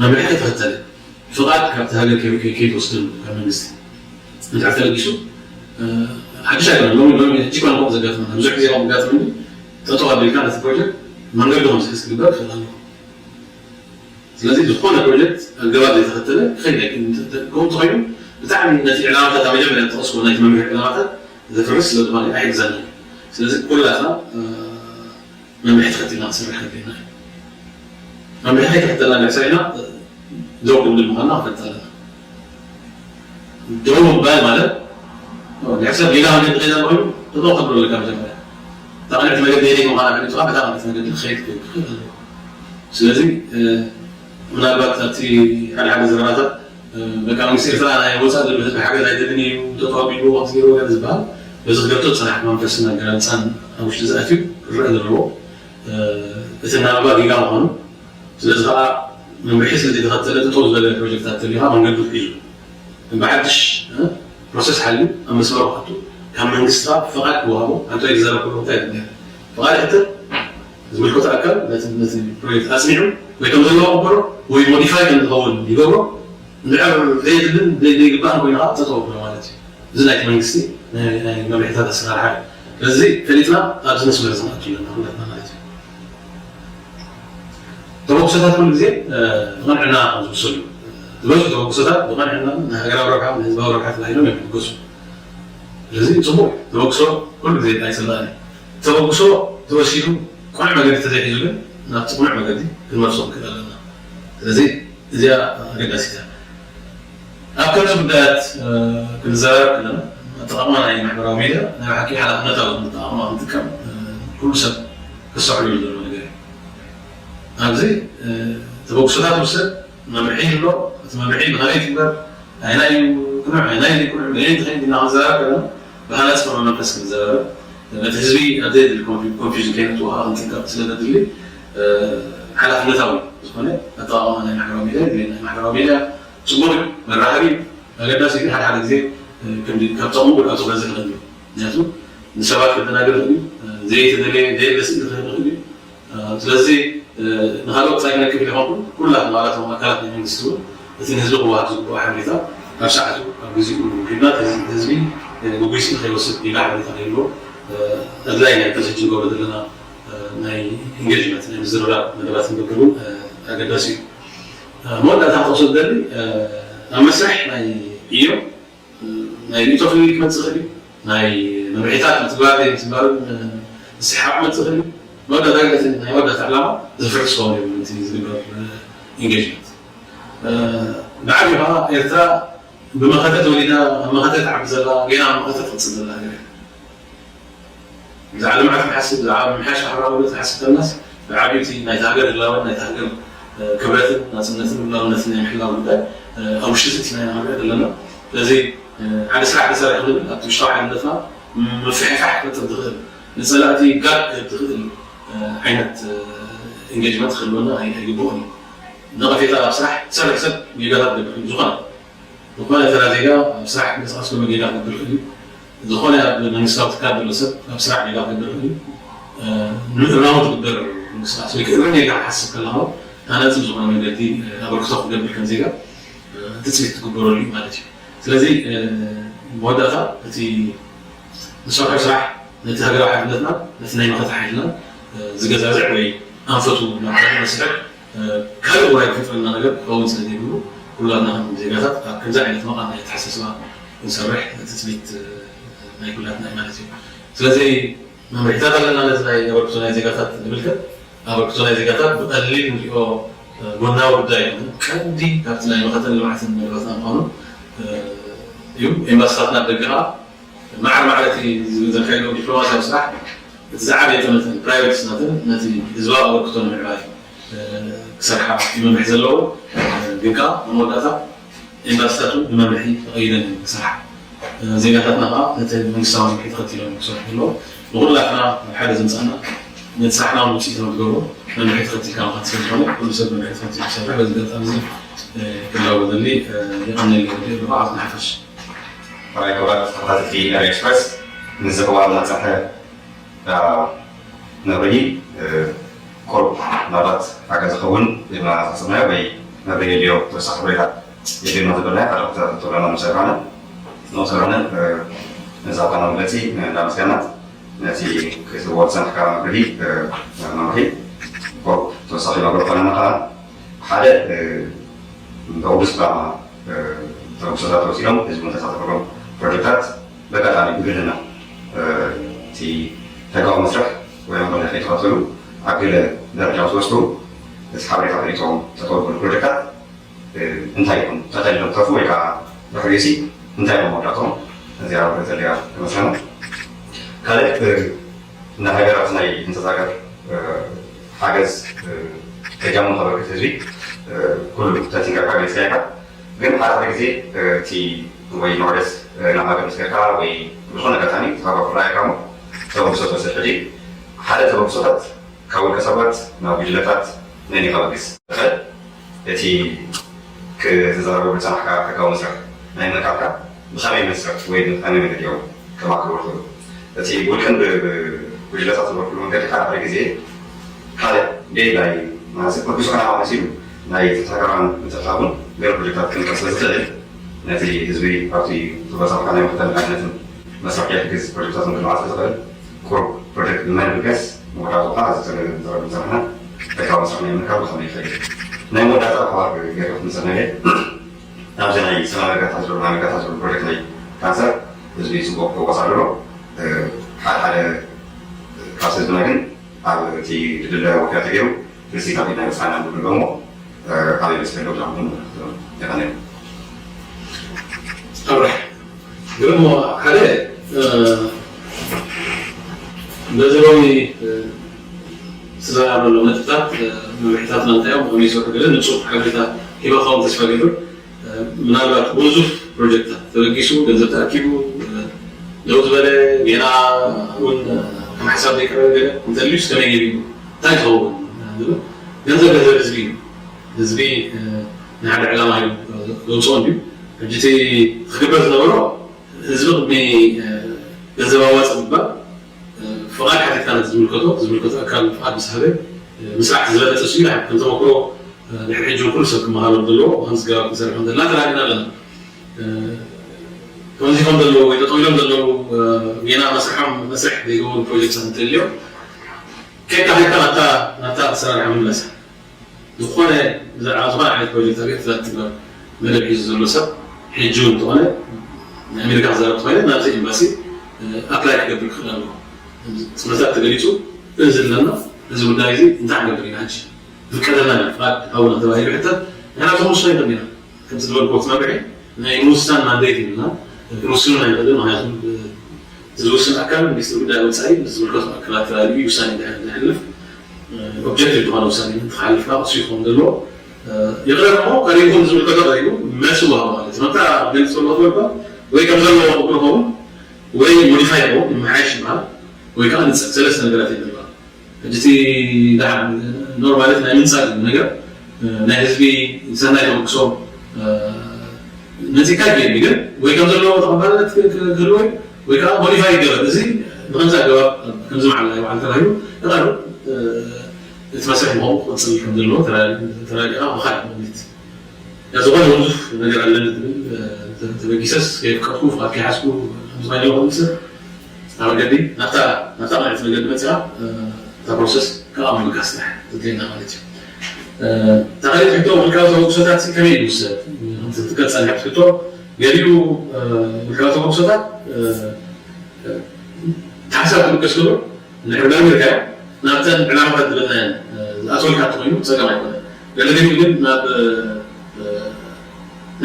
መምርሒ ከተኸተለ ፍቓድ ካብቲ ሃገር ከይ-፣ ከይ-፣ ከይትወስደሉ ካብ መንግስቲ እንድሕር ተለጊሱ፣ እ፣ ሓድሽ ኣይኮነን። ሎሚ፣ ሎሚ ሕጂ እኳ ንኸምኡ ዘጋጥመና፣ ብዙሕ ግዜ ከምኡ ዘጋጥመኒ፣ ጠጠው ኣቢልካ ነቲ ፕሮጀክት መንገዲ ከም ዝሕዝ ክግበር ይኽእል ኣለዎ። ስለዚ ዝኾነ ፕሮጀክት ኣገባብ ዘይተኸተለ ክኸይድ ኣይክእልን። እንተ-፣ እንተ-፣ ከምኡ እንተኾይኑ ብጣዕሚ ነቲ ዕላማታት ኣብ መጀመርያ ዝጠቐስኩዎ ናይቲ መምርሒ ዕላማታት ዘፍርስ ስለ ዝኾነ ኣይሕግዘናን እዩ። ስለዚ ኩላትና፣ እ፣ መምርሒ ተኸቲልና ክንሰርሕ ከድልየና እዩ። መምርሒ ከይተኸተልና እንድሕር ሰሪሕና ደው ክንብል ምዃንና ክፈልጥ ኣለና። ደው ምባል ማለት እንድሕር ሰብ ሌላ መገዲ ከይዳ ኮይኑ ጠጠው ከብሎ ኣለካ መጀመርያ። እታ ቅንዕቲ መገዲ የደይ ምዃና ፈሊጥካ በታ ቅንዕቲ መገዲ ክኸይድ ክኽእል ኣለዎ። ስለዚ፣ እ፣ ምናልባት ኣብቲ ሓደ ሓደ ዘረባታት በቃ መንግስቲ ኤርትራ ናይ ወፃእ ዘሎ ህዝቢ ሓገዝ ኣይደልን እዩ፣ ጠጠው ኣቢልዎ ከምዚ ገይርዎ ገለ ዝበሃል በዚ ክገልጾ ዝጸናሕኩ መንፈስን ኣገላልጻን ኣብ ውሽጢ ዝኣትዩ ክረአ ዘለዎ፣ እ፣ እቲ ኣናብባ ጌጋ ምዃኑ፣ ስለዚ ከኣ መምርሒ ስለ ዘይተኸተለ ጠጠው ዝበለ ፕሮጀክታት ተልዩ ከኣ መንገዱ ሒዙ ብሓድሽ፣ እ፣ ፕሮሰስ ሓልዩ ኣብ መስመሩ ክኣቱ ካብ መንግስቲ ከኣ ፍቓድ ክወሃቦ፣ ኣንታ ይዛረብ ከለኹ እንታይ ይብል ነይረ? ፍቓድ ይሕተት፣ ዝምልከቶ ኣካል ነቲ፣ ነቲ ፕሮጀክት ኣጽኒዑ ወይ ከም ዘለዎ ክቕበሎ ወይ ሞዲፋይ ከም ዝኸውን ይገብሮ። እንድሕር ዘየድልን ዘይ-፣ ዘይግባእን ኮይኑ ከዓ ጠጠው ኣቢሉ ማለት እዩ። እዚ ናይቲ መንግስቲ ናይ፣ ናይ መምርሒታት ኣሰራርሓ እዩ። ስለዚ ፈሊጥና ኣብዚ መስመር እዚ ንኣቱ ኣለና ኩላትና ማለት እዩ። ተበግሶታት ኩሉ ግዜ፣ እ፣ ብቕንዕና ከም ዝውሰዱ፣ ዝበዝሑ ተበግሶታት ብቕንዕና ንሃገራዊ ረብሓ፣ ንህዝባዊ ረብሓ ተባሂሎም እዮም ዝብገሱ። ስለዚ ጽቡቕ እዩ። ተበግሶ ኩሉ ግዜ ኣይጽላእን እዩ። ተበግሶ ተወሲዱ ቅኑዕ መገዲ ተዘይሒዙ ግን ናብቲ ቅኑዕ መገዲ ክንመልሶ ክንክእል ኣለና። ስለዚ እዚኣ ኣገዳሲት እያ። ኣብ ከምዚ ጉዳያት፣ እ፣ ክንዘራረብ ከለና ኣጠቓቕማ ናይ ማሕበራዊ ሚድያ ናይ ብሓቂ ሓላፍነታዊ ዝኾነ ኣጠቓቕማ ክንጥቀም፣ እ፣ ኩሉ ሰብ ክስተውዕለሉ ዘለዎ ነገር እዩ። ኣብዚ፣ እ፣ ተበግሶታት ውሰድ፣ መምርሒ ይህሎ፣ እቲ መምርሒ ብኸመይ ይትግበር፣ ኣይናይ እዩ ቅኑዕ፣ ኣይናይ ዘይቅኑዕ፣ በየን ትኸይድ ኢልና ክንዘራረብ ከለና ብሃናጺ ዝኾነ መንፈስ ክንዘራረብ፣ ነቲ ህዝቢ ኣብ ዘየድሊ ኮንፊ-፣ ኮንፊውዥን ከይነእትዎ ከዓ ክንጥንቀቕ ስለ ዘድሊ፣ እ፣ ሓላፍነታዊ ዝኾነ ኣጠቓቕማ ናይ ማሕበራዊ ሚድያ የድልየና። ማሕበራዊ ሚድያ ጽቡቕ እዩ፣ መራኸቢ እዩ፣ ኣገዳሲ እዩ። ግን ሓደ ሓደ ግዜ፣ እ፣ ክንዲ ካብ ጥቕሙ ጉድኣቱ ክበዝሕ ይኽእል እዩ። ምክንያቱ ንሰባት ከደናግር ይኽእል እዩ፣ እ፣ ዘየተደለየ ዘየለ ስእሊ ክህብ ይኽእል እዩ። እ፣ ስለዚ፣ እ፣ ንኻልኦት ጻይ ክነቅፍ ኢለ ይኾንኩን፣ ኩላትና ኣባላት ኣካላት ናይ መንግስቲ እውን እቲ ንህዝቢ ክወሃብ ዝግብኦ ሓበሬታ ኣብ ሰዓቱ ኣብ ግዜኡ ሂብና፣ እቲ ህዝቢ፣ ህዝቢ፣ እ፣ ግጉይ ስእሊ ከይወስድ ጌጋ ሓበሬታ ከይህልዎ፣ እ፣ ኣድላዪ ናይ ፕሮሰስ ክንገብሮ ዘለና፣ እ፣ ናይ ኢንጌጅመንት፣ ናይ ምዝርራብ መደባት ክንገብር እውን፣ እ፣ ኣገዳሲ እዩ። እ፣ መወዳእታ ክጠቕሶ ዝደሊ፣ እ፣ ኣብ መስርሕ ናይ ዕዮ፣ እ፣ ናይ ርእይቶ ፍልልይ ክመጽእ ይኽእል እዩ። ናይ መምርሒታት ምትግባር ዘይምትግባርን፣ እ፣ ምስሕሓብ ክመጽእ ይኽእል እዩ። መወዳእታ ግን እቲ ናይ መወዳእታ ዕላማ ዘፍርስ ክኸውን የብሉን እቲ ዝግበር፣ እ፣ ኢንጌጅመንት። እ፣ ብዓቢኡ ከኣ ኤርትራ ብመኸተ ተወሊዳ፣ ኣብ መኸተ ትዓቢ ዘላ፣ ጌና ኣብ መኸተ ትቕጽል ዘላ ሃገር እያ። ብዛዕባ ልምዓት ክንሓስብ፣ ብዛዕባ ምምሕያሽ ማሕበራዊ ክእለት ክንሓስብ ከለናስ፣ ብዓቢኡ እቲ ናይታ ሃገር ህላወን ናይታ ሃገር፣ እ፣ ክብረትን ናጽነትን ልኡላውነትን ናይ ምሕላው ጉዳይ፣ እ፣ ኣብ ውሽጢ እቲ ኢና ኢና ክንሪኦ ዘለና። ስለዚ፣ እ፣ ሓደ ስራሕ ክንሰርሕ ክንብል ኣብቲ ውሽጣዊ ሓድነትና ምፍሕፋሕ ክፈጥር ዝኽእል፣ ንጸላእቲ ጋግ ክህብ ዝኽእል፣ እ፣ ዓይነት፣ እ፣ ኢንጌጅመንት ክህልወና ኣይ-፣ ኣይግብኦን እዩ። ነቐፌታ ኣብ ስራሕ ዝሰርሕ ሰብ ጌጋታት ክገብር እዩ። ዝኾነ ዝኾነ ተራ ዜጋ ኣብ ስራሕ ምንቅስቓስ ከሎ ጌጋ ክገብር ይኽእል እዩ። ዝኾነ ኣብ መንግስታዊ ትካል ዘሎ ሰብ ኣብ ስራሕ ጌጋ ክገብር ይኽእል እዩ። እ፣ ንምእራሙ ትግበር ምንቅስቓስ ወይ ክእረም ኢልካ ክትሓስብ ከለኻ እውን ሃናጺ ብዝኾነ መንገዲ፣ እ፣ ኣበርክቶ ክትገብር ከም ዜጋ፣ እ፣ ትጽቢት ትግበረሉ እዩ ማለት እዩ። ስለዚ፣ እ፣ መወዳእታ እቲ ንሰርሖ ስራሕ ነቲ ሃገራዊ ሓድነትና፣ ነቲ ናይ መኸተ ሓይልና፣ እ፣ ዝገዛዝዕ ወይ ኣንፈቱ ናብ ካልእ መስርሕ ካልእ ዋይ ክፈጥረልና ነገር ክኸውን ስለ ዘይብሉ፣ ኩላትና ከም ዜጋታት ኣብ ከምዚ ዓይነት መቓን ናይ ኣተሓሳስባ ክንሰርሕ ትጽቢት ናይ ኩላትና እዩ ማለት እዩ። ስለዚ መምርሒታት ኣለና። ነዚ ናይ ኣበርክቶ ናይ ዜጋታት ዝምልከት ኣበርክቶ ናይ ዜጋታት ብቐሊል ንሪኦ ጎናዊ ጉዳይ ይኹን ቀንዲ ካብቲ ናይ መኸተን ልምዓትን መደባትና ምዃኑ እዩ። ኤምባስታትና ደገ ከዓ ማዕረ ማዕረ እቲ ዘካየዶ ዲፕሎማሲያዊ ስራሕ እቲ ዝዓበየ ጠመተን ፕራዮሪቲስ ናተን ነቲ ህዝባዊ ኣበርክቶ ንምዕባይ ክሰርሓ ይመምርሒ ዘለዎ። ግን ከዓ መወዳእታ ኤምባሲታት እውን ብመምርሒ ተቐይደን ክሰርሓ፣ ዜጋታትና ከዓ ነቲ መንግስታዊ መምርሒ ተኸቲሎም ክሰርሑ ኣለዎም። ንኩላትና ኣብ ሓደ ዘምፃና ነቲ ስራሕና እውን ውፅኢታዊ ዝገብሮ መምርሒ ተኸቲልካ ምኳን ስለ ዝኾነ ኩሉ ሰብ መምርሒ ተኸቲሉ ክሰርሕ በዚ ኣጋጣሚ እዚ ክላወ ዘሊ የቐነል ኣለኹ። ኣብ ዝሓፈሽ ራይ ክቡራት ተኸታተልቲ ኤሪ ኤክስፕረስ፣ ንዝኽዋብ ናፀሐ መብርሂ ቁሩብ ምናልባት ሓገዝ ዝኸውን ኢልና ዝሓሰብናዮ ወይ መብርሂ የድልዮ ተወሳኺ ብሬታት የድልዮና ዝበልናዮ ሓደ ክልተ ሕቶ ኣለና ምስ ኣድራነ ንወሰድራነ ነዚ ኣባና መግለፂ እንዳመስገና ነቲ ክትህቦ ዝፀናሕካ መብርሂ መምርሒ ቁሩብ ተወሳኺ መብርሂ ኮነና ከዓ ሓደ ተወግስካ ተወግሶታት ወሲዶም ህዝቢ ተሳተፈሎም ፕሮጀክታት በጋጣሚ ብግልና እቲ ሕጋዊ መስርሕ ወይ መመሪያ ከይተኸተሉ ኣብ ገለ ደረጃ ዝወስዱ እቲ ሓበሬታ ፈሊጦም ጠጠው ዝበሉ ፕሮጀክታት እንታይ ይኹን ተጠሊሎም ተርፉ ወይ ከዓ ድሕሪኡ ሲ እንታይ ይኹን መወዳእቶም እዚኣ ዘድልያ ትመስለና። ካልእ እንደ ሃገራት ናይ እንተዛገር ሓገዝ ከጃሙ ከበርክት ህዝቢ ኩሉ ተቲንካ ገሊፅካ ኢካ። ግን ሓደ ሓደ ግዜ እቲ ወይ ንዑደት ናብ ሃገር ምስ ከድካ ወይ ብዝኾነ ኣጋጣሚ ተባባዕ ፍላይ ኢካ እሞ ተበግሶ ትወስድ። ሕጂ ሓደ ተበግሶታት ካብ ውልቀ ሰባት ናብ ጉጅለታት ነን እዩ ከበግስ ዝኽእል። እቲ ክትዘራረበሉ ዝጸናሕካ ሕጋዊ መስርሕ ናይ ምርካብካ ብኸመይ መስርሕ ወይ ብኸመይ መገዲ እዮም ከማዕብልዎ ዝኽእሉ? እቲ ብውልቅን ብጉጅለታት ዝበልኩሉ መንገዲ ሓደ ሓደ ግዜ ካልእ ዴድላይን ማለት ቅዱስ ዕላማ መሲሉ ናይ ተተግባራን ምትእትታውን ገለ ፕሮጀክታት ክምልቀት ስለ ዝኽእል ነቲ ህዝቢ ኣብቲ ዝበጻሕካ ናይ መኽተል ሓድነትን መስርሕ የሕግዝ ፕሮጀክታት ምድማዕ ስለ ዝኽእል ቁሩብ ፕሮጀክት ብመን ብገስ መወዳእቱ ከዓ እዚ ዘረብ ዝረብ ዝረብና ሕጋዊ መስርሕ ናይ ምርካብ ብኸመይ ይኸይድ? ናይ መወዳእታ ብሓባር ገይርካ ክትምልሰልና እየ። ናብዚ ናይ ሰማይ መርጋታ ዝብሉ ናይ መርጋታ ዝብሉ ፕሮጀክት ናይ ካንሰር ህዝቢ ፅቡቅ ክወስ ኣለዎ። ሓደ ሓደ ካብ ህዝብና ግን ኣብ እቲ ዝድለ ወፍያ ተገይሩ ርስቲ ካብ ኢድና ይወፅኣና ንብሉ ኣለዎ። ኣበይ በፂሑ ኣሎ ብዛዕባ ይቐንል። ኣብራሕ ግርሞ ሓደ በዚ ሎሚ ዝተዘራረበሎም ነጥብታት መምርሒታትና እንታይ እዮም ከመይ ይሰርሑ ገለ ንፁር ሓበሬታ ሂበ ክኸውን ተስፋ ገብር። ምናልባት ብዙፍ ፕሮጀክታት ተበጊሱ ገንዘብ ተኣኪቡ ደው ዝበለ ጌና እውን ከም ሓሳብ ዘይቀረበ ገለ እንተልዩስ ከመይ ገይሩ እንታይ ዝኸውን ዝብል ገንዘብ ገንዘብ ህዝቢ እዩ። ህዝቢ ንሓደ ዕላማ እዩ ዘውፅኦ እንድዩ። ሕጂ እቲ ክግበር ዝነበሮ ህዝቢ ቅድሚ ገንዘብ ኣዋፅ ምባል ፍቓድ ሓቲትካ ነቲ ዝምልከቶ ዝምልከቶ ኣካል ፍቓድ ምስ ሃበ ምስራሕ ዝበለፀ እሱ እዩ። ከም ተመክሮ ድሕሪ ሕጂ እውን ኩሉ ሰብ ክመሃሮ ዘለዎ ብከምዚ ገባብ ክንሰርሕ ከም ዘለና ተራዲእና ኣለና። ተወንዚፎም ዘለዉ ወይ ጠጠው ኢሎም ዘለዉ ጌና መስርሖም መስርሕ ዘይገበሩ ፕሮጀክትታት እንተልዮም ከይካ ከይካ ናብታ ናብታ ኣሰራርሓ ምመለሳ። ዝኾነ ብዛዕባ ዝኾነ ዓይነት ፕሮጀክት ኣብ ኤርትራ ትግበር መደብ ሒዙ ዘሎ ሰብ ሕጂ እውን እንተኾነ ንኣሜሪካ ክዛረብ ተኾይነ ናብዚ ኤምባሲ ኣፕላይ ክገብር ክኽእል ኣለዎ። ስምርታት ተገሊፁ እዚ ኣለና እዚ ጉዳይ እዚ እንታይ ክንገብር ኢና ሕጂ ዝፍቀደልና ፍቓድ ሃቡና ተባሂሉ ሕተት ንሕና ተወስኖ ይኽእል ኢና። ከምቲ ዝበልኩ እቲ መምርሒ ናይ ምውሳን ማንዴት የብልና ክንውስኑ ኣይንኽእልን። ምክንያቱ ዝውስን ኣካል ሚኒስትሪ ጉዳይ ወፃኢ ምስ ዝምልከቱ ኣካላት ተላልዩ ውሳኔ እንድሕር ዘሕልፍ ኦብጀክቲቭ ዝኾነ ውሳኔ እንትሓልፍና እሱ ይኸውን ዘለዎ ይቕረብ እሞ ቀሪብኩም ዝምልከቶ ቀሪቡ መልሲ ወሃቡ ማለት እዩ። መምታ ገልፅ ዘለዎ ዝበልኳ ወይ ከም ዘለዎ ቅብር ኸውን ወይ ሞዲፋይ ኸውን ይመሓየሽ ይበሃል ወይ ከዓ ንፅል ሰለስተ ነገራት የድልባ። ሕጂ እቲ ደሓን ኖርማለት ናይ ምንፃል እዩ ነገር ናይ ህዝቢ ሰናይ ተበግሶ መፂካ ይገኝ ግን ወይ ከም ዘለዎ ተቐባልነት ክህልዎ እዩ ወይ ከዓ ሞዲፋይ ይገበር። እዚ ብከምዚ ኣገባብ ከምዚ መዓላ ይበዓል ተባሂሉ ይቐርብ። እቲ መስርሕ ምኸው ክቕፅል ከም ዘለዎ ተራዲእካ ብካልእ ምእምኒት ዝኾነ ብዙፍ ነገር ኣለኒ ትብል ተበጊሰስ ከየፍቀድኩ ፍቓድ ከይሓዝኩ ከምዝባይለ ክምስር ኣብ መገዲ ናብታ ናብታ ማለት መገዲ መፅኣ እታ ፕሮሰስ ከዓ ምብጋስ ስራሕ ዘድልየና ማለት እዩ። ተኸሊት ሕቶ ውልቃዊ ተበግሶታት ከመይ እዩ ዝውሰድ? ትቀጸል ሕቶ ገሊኡ ውልቃዊ ተበግሶታት ሓሳብ ክምልከስ ከሎ ንሕብላ ጌርካ ናብተን ዕላማታት ዝበልናየን ዝኣተወልካ እንተኮይኑ ጸገም ኣይኮነ። ገለ ገሊኡ ግን ናብ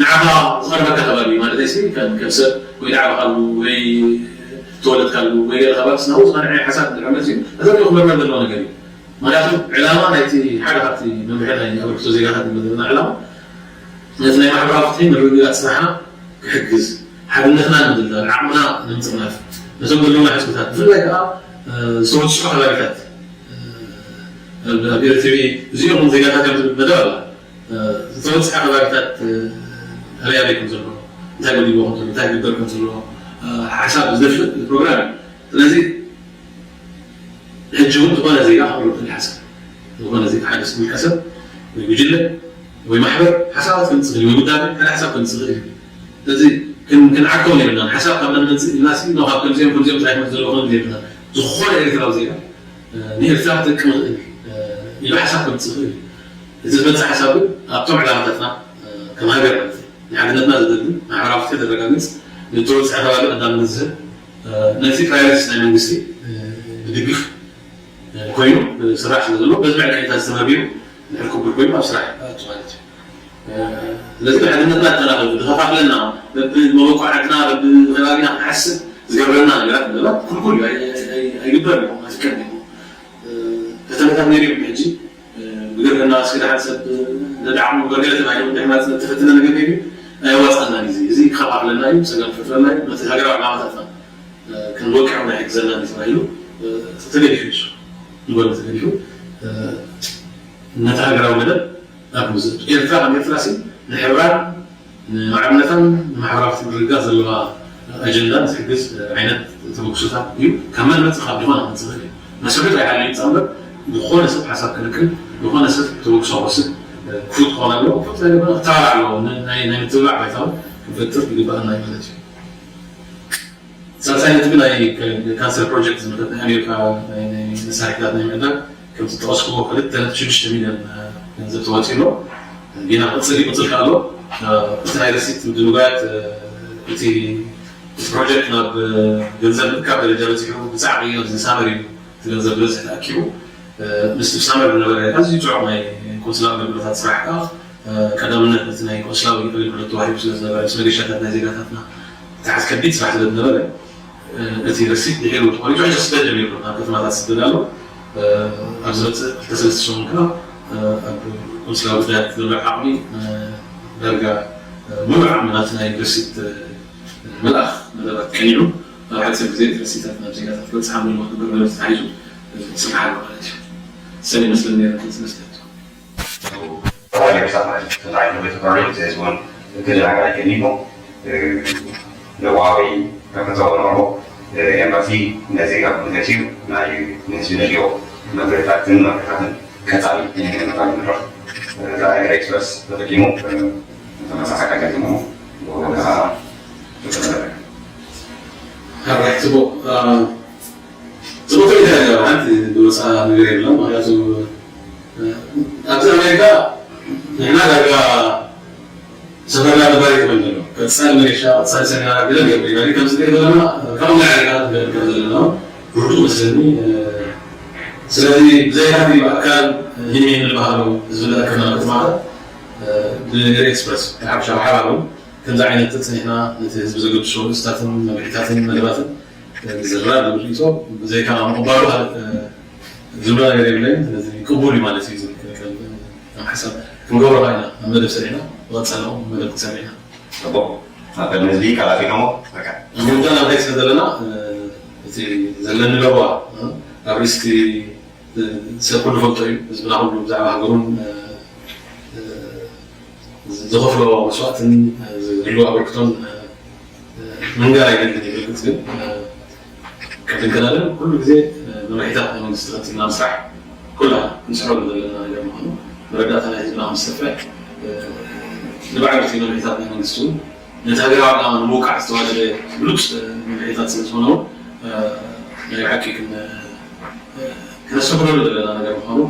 ንዓኻ ዝቐርበካ ከባቢ ማለት ሲ ከም ሰብ ወይ ዝዓበኻሉ ወይ ተወለድካሉ ወይ ገለ ከባቢ ስናው ዝቐንዐ ሓሳብ ድሕር መፅኡ እዚ ክምርመር ዘለዎ ነገር እዩ። ምክንያቱ ዕላማ ናይቲ ሓደ ካብቲ መምርሒ ናይ ኣበርክቶ ዜጋታት ዘለና ዕላማ ነቲ ናይ ማሕበራዊ ፍትሒ ምርግጋፅ ስራሕና ክሕግዝ፣ ሓድነትና ንምድልዳል፣ ዓቕምና ንምፅርናፍ፣ ነቶም ዘለውና ሕፅብታት ብፍላይ ከዓ ዝተወፅዑ ከባቢታት ኣብ ኤርትሪ እዚኦም ዜጋታት እዮም ዝብል መደብ ኣላ። ዝተወፅዐ ከባቢታት ኣበይ ኣበይ ከም ዘሎ፣ እንታይ ገዲቦ ከም ዘሎ፣ እንታይ ግበር ከም ዘለዎ ሓሳብ ዝደፍእ ፕሮግራም እዩ። ስለዚ ሕጂ እውን ዝኾነ ዜጋ ክቕርብ ይኽእል ሓሳብ። ዝኾነ ዜጋ ሓደ ውልቀ ሰብ ወይ ጉጅለ ወይ ማሕበር ሓሳባት ከምፅእ ይኽእል ወይ ውዳቤ ሓደ ሓሳብ ከምፅእ ይኽእል እዩ። ስለዚ ክንዓከውን የብልናን። ሓሳብ ካብ መን መፅእ ኢልና ሲ ካብ ከምዚኦም ከምዚኦም ጥራይ ክመፅእ ዘለዎ ክነብል የብልናን። ዝኾነ ኤርትራዊ ዜጋ ንኤርትራ ክጠቅም ይኽእል ኢሉ ሓሳብ ከምፅእ ይኽእል እዩ። እቲ ዝመፅእ ሓሳብ ግን ኣብቶም ዕላማታትና ከም ሃገር ማለት እዩ። ንሓድነትና ዘደልድል ማሕበራዊ ፍትሒ ዘረጋግፅ ንተወፅአ ከባቢ ቀዳምነት ዝህብ ነቲ ፕራዮሪቲስ ናይ መንግስቲ ዝድግፍ ኮይኑ ስራሕ ስለ ዘሎ በዚ መዐቀኒታት ዝተመርቢሩ ድሕር ክቡር ኮይኑ ኣብ ስራሕ ኣቱ ማለት እዩ። ስለዚ ንሓድነትና ኣጠናኸሉ ዝኸፋፍለና በብመበቋዕትና በብከባቢና ክንሓስብ ዝገብረና ነገራት ምናልባት ክልኩል እዩ ኣይግበር ይኹም ኣይፍቀድ ይኹም። ከተመታት ነይሩ ሕጂ ብግርህና እስኪ ደሓን ሰብ ነዳዕሙ በገለ ተባሂሉ እንድሕር መፅእ ተፈተነ ነገር ነይሩ ኣየዋፅኣና ግዜ እዚ ክኸፋፍለና እዩ ፀገም ክፈጥረና እዩ ነቲ ሃገራዊ ዕላማታትና ክንወቅዕ ናይ ሕግዘና እዩ ተባሂሉ ተገዲፉ እዩ ንጎኒ ተገዲፉ ነቲ ሃገራዊ መደብ ኣብ ምዝእቱ ኤርትራ ከም ኤርትራ ሲ ንሕብራን ንማዕርነታን ንማሕበራዊ ክትምርጋ ዘለዋ ኣጀንዳን ዝሕግዝ ዓይነት ተበግሶታት እዩ። ካብ መን መፅእ ካብ ዝኾነ ክመፅእ ይኽእል እዩ። መስርሑ ጥራይ ሓልዩ ይፃምበር ዝኾነ ሰብ ሓሳብ ክነቅል ዝኾነ ሰብ ተበግሶ ክወስድ ክፉት ክኾን ኣለዎ። ክፉት ናይ ገበና ክተባባዕ ኣለዎ። ናይ ምትብባዕ ባይታውን ክንፈጥር ይግበኣና እዩ ማለት እዩ። ሳልሳይ ነጥቢ ናይ ካንሰር ፕሮጀክት ዝምልከት ናይ ኣሜሪካ ናይ መሳርሒታት ናይ ምዕዳግ ከም ዝጠቐስኩዎ ክልተ ነጥቢ ሽዱሽተ ሚልዮን ገንዘብ ተዋፂኡ ኣሎ። ጌና ክቕፅል ይቕፅል ከኣሎ እቲ ናይ ረሲት ምድንጓያት እቲ ፕሮጀክት ናብ ገንዘብ ምእካብ ደረጃ በፂሑ ብፃዕቂ ዝሳመር እዩ። እቲ ገንዘብ ብበዝሒ ተኣኪቡ ምስቲ ብሳመር ዝነበረ ኣዝዩ ፅዑቕ ናይ ቆንስላ ኣገልግሎታት ስራሕ ከዓ ቀዳምነት ነቲ ናይ ቆስላዊ ኣገልግሎት ተዋሂቡ ስለ ዝነበረ ምስ መገሻታት ናይ ዜጋታትና ተሓዝ ከቢድ ስራሕ ስለ ዝነበረ እቲ ረሲት ድሒሩ ተቆሪፁ ሕጂ ክስደድ ጀሚሩ ናብ ከተማታት ዝስደድ ኣሎ። ኣብ ዝመፅእ ክልተ ሰለስተ ሰሙን ከዓ ኣብ ቆንስላዊ ጉዳያት ዝነበረ ዓቕሚ ዳርጋ ሙሉእ ዓቕሚ ናቲ ናይ ረሲት ምልኣኽ መደባት ቀኒዑ ኣብ ሓፂር ግዜ ረሲታት ናብ ዜጋታት ክበፅሓ ምንዋ ክገብር መደብ ተታሒዙ ስራሕ ኣሎ ማለት እዩ። ሰኒ መስለኒ ነቲ ዝመስለቱ Provide yourself a right to the right to the right is one to the right and people the Huawei ከፈተው ኖሮ ኤምባሲ ነዚ ካብ ምክትዩ ናይ ነዚ ነዮ መብረታትን መብረታትን ቀጻሊ ነባል ምድሮ ኤክስፕረስ ተጠቂሙ ተመሳሳይ ገጥሞ ወገና ተፈጠረ ሕራይ ጽቡቕ ጽቡቕ ትርኢት ኣለዎ ሓንቲ ዝወፅኣ ነገር የብሎም ምክንያቱ ኣብዚ ኣሜሪካ ንሕና ዳርጋ ሰፈርና ነባሪ ክብል ዘሎ ቀፃሊ መገሻ ቀፃሊ ሰሚናር ገለ ገብር ኢና ከምዚ ንሪኦ ዘለና ካብኡ ንላዕሊ ኢና ክንገብር ከም ዘለና ርዱእ መስለኒ ስለዚ ብዘይ ናቲ ብኣካል ሂኒ ንባህሎ ህዝቢ ዝኣክልና ከተማታት ብኤሪ ኤክስፕረስ ብሓበሻ ብሓባር እውን ከምዚ ዓይነት ተፅኒሕና ነቲ ህዝቢ ዘገድሶ ርእስታትን መምርሒታትን መደባትን ዝርራብ ዝብል ርእይቶ ብዘይካ ምቕባሉ ካልእ ዝብሎ ነገር የብለይን። ስለዚ ቅቡል እዩ ማለት እዩ ዝብል ከም ሓሳብ ክንገብሮ ኢና ኣብ መደብ ሰሪሕና ንቐፀል መደብ ክንሰርሕ ኢና። ጽቡቕ ኣብ ቅድሚ ህዝቢ ቃላት ኢሎሞ በቃ ምውዳእ ናብ እንታይ ስለ ዘለና እቲ ዘለኒ ለበዋ ኣብ ሪስክ ሰብ ኩሉ ፈልጦ እዩ። ህዝብና ኩሉ ብዛዕባ ሃገሩን ዝኸፍሎ መስዋእትን ዝህልዎ ኣበርክቶን ምንጋር ኣይደልን እዩ። ብርግፅ ግን ቅድም ከናለን ኩሉ ግዜ መምርሒታት ናይ መንግስቲ ተኸቲልና ምስራሕ ኩላ ክንስሕበሉ ዘለና ነገር ምዃኑ መረዳእታ ናይ ህዝብና ምስ ሰፍሐ ንባዕሉ እቲ መምርሒታት ናይ መንግስቲ እውን ነቲ ሃገራዊ ዕላማ ንምውቃዕ ዝተዋደደ ብሉፅ መምርሒታት ስለ ዝኾነ እውን ናይ ብሓቂ ክነስተብህለሉ ዘለና ነገር ምዃኑ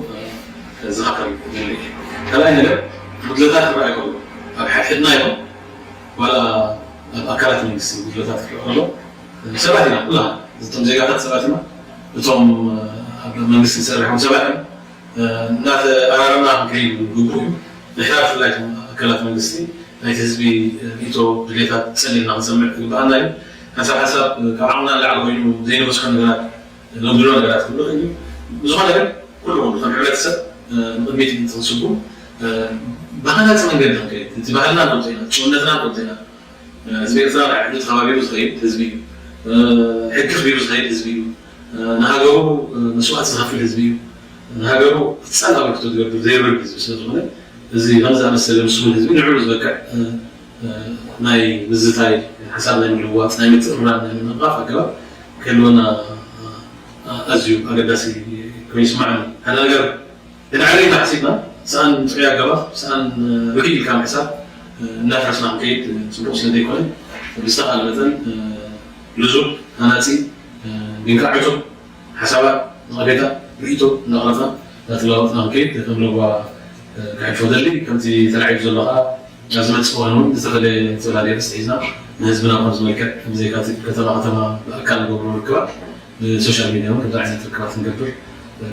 ዝኻከል ንርኢ። ካልኣይ ነገር፣ ጉድለታት ክረኣ ይኸእሉ። ኣብ ሓድሕድና ይኹን ዋላ ኣብ ኣካላት መንግስቲ ጉድለታት ክረኣ ከሎ፣ ሰባት ኢና ኩላ፣ እቶም ዜጋታት ሰባት ኢና። እቶም ኣብ መንግስቲ ዝሰርሑ ሰባት ኢና። እናተኣራረምና ክንከይድ ግቡእ እዩ። ንሕና ብፍላይ እቶም ኣካላት መንግስቲ ናይቲ ህዝቢ ርእይቶ፣ ድሌታት ጸሊልና ክንሰምዕ ይግባኣና እዩ። ሓንሳብ ሓንሳብ ካብ ዓቕምና ንላዕሊ ኮይኑ ዘይንበጽሖ ነገራት፣ ነጉድሎ ነገራት ክህሉ ይኽእል እዩ። ብዝኾነ ግን ኩሉ ኩሉ ከም ሕብረተሰብ ንቕድሚት ምእንቲ ክንስጉም ብሃናጺ መንገዲ ክንከይድ፣ እቲ ባህልና ንፈልጦ ኢና፣ ጭውነትና ንፈልጦ ኢና። ህዝቢ ኤርትራ ናይ ዕድል ተኸባቢሩ ዝኸይድ ህዝቢ እዩ። ሕጊ ኣኽቢሩ ዝኸይድ ህዝቢ እዩ። ንሃገሩ መስዋእቲ ዝኸፍል ህዝቢ እዩ። ንሃገሩ ጸላዊ ኣበርክቶ ዝገብር ዘይርብ ህዝቢ ስለ ዝኾነ፣ እዚ ከም ዝኣመሰለ ምስሉን ህዝቢ ንዕኡ ዝበቅዕ ናይ ምዝታይ፣ ሓሳብ ናይ ምልውዋጥ፣ ናይ ምትእርራም፣ ናይ ምንቕቓፍ ኣገባብ ክህልወና ኣዝዩ ኣገዳሲ ኮይኑ ይስማዓኒ። ሓደ ነገር ግን ዓለይና ሓሲብና ሰኣን ጥዑይ ኣገባብ፣ ሰኣን ርክይ ኢልካ ምሕሳብ እናፍረስና ክንከይድ ጽቡቕ ስለ ዘይኮነ፣ ብዝተኻለ መጠን ልዙብ፣ ሃናጺ፣ ድንቃዕቱ ሓሳባት፣ ነቐፌታ፣ ርእይቶ እናቕረፍና እናተለዋወጥና ክንከይድ ከም ለጓ ክሕልፎ ደሊ። ከምቲ ተላዒሉ ዘሎ ከዓ ኣብ ዝመጽእ እዋን እውን ዝተፈለየ ዝተፈላለዩ ኣርእስቲ ሒዝና ንህዝብና ከም ዝመልከት ብዘይካ እቲ ከተማ ከተማ ብኣካል ንገብሮ ርክባት ብሶሻል ሚድያ እውን ከምዚ ዓይነት ርክባት ክንገብር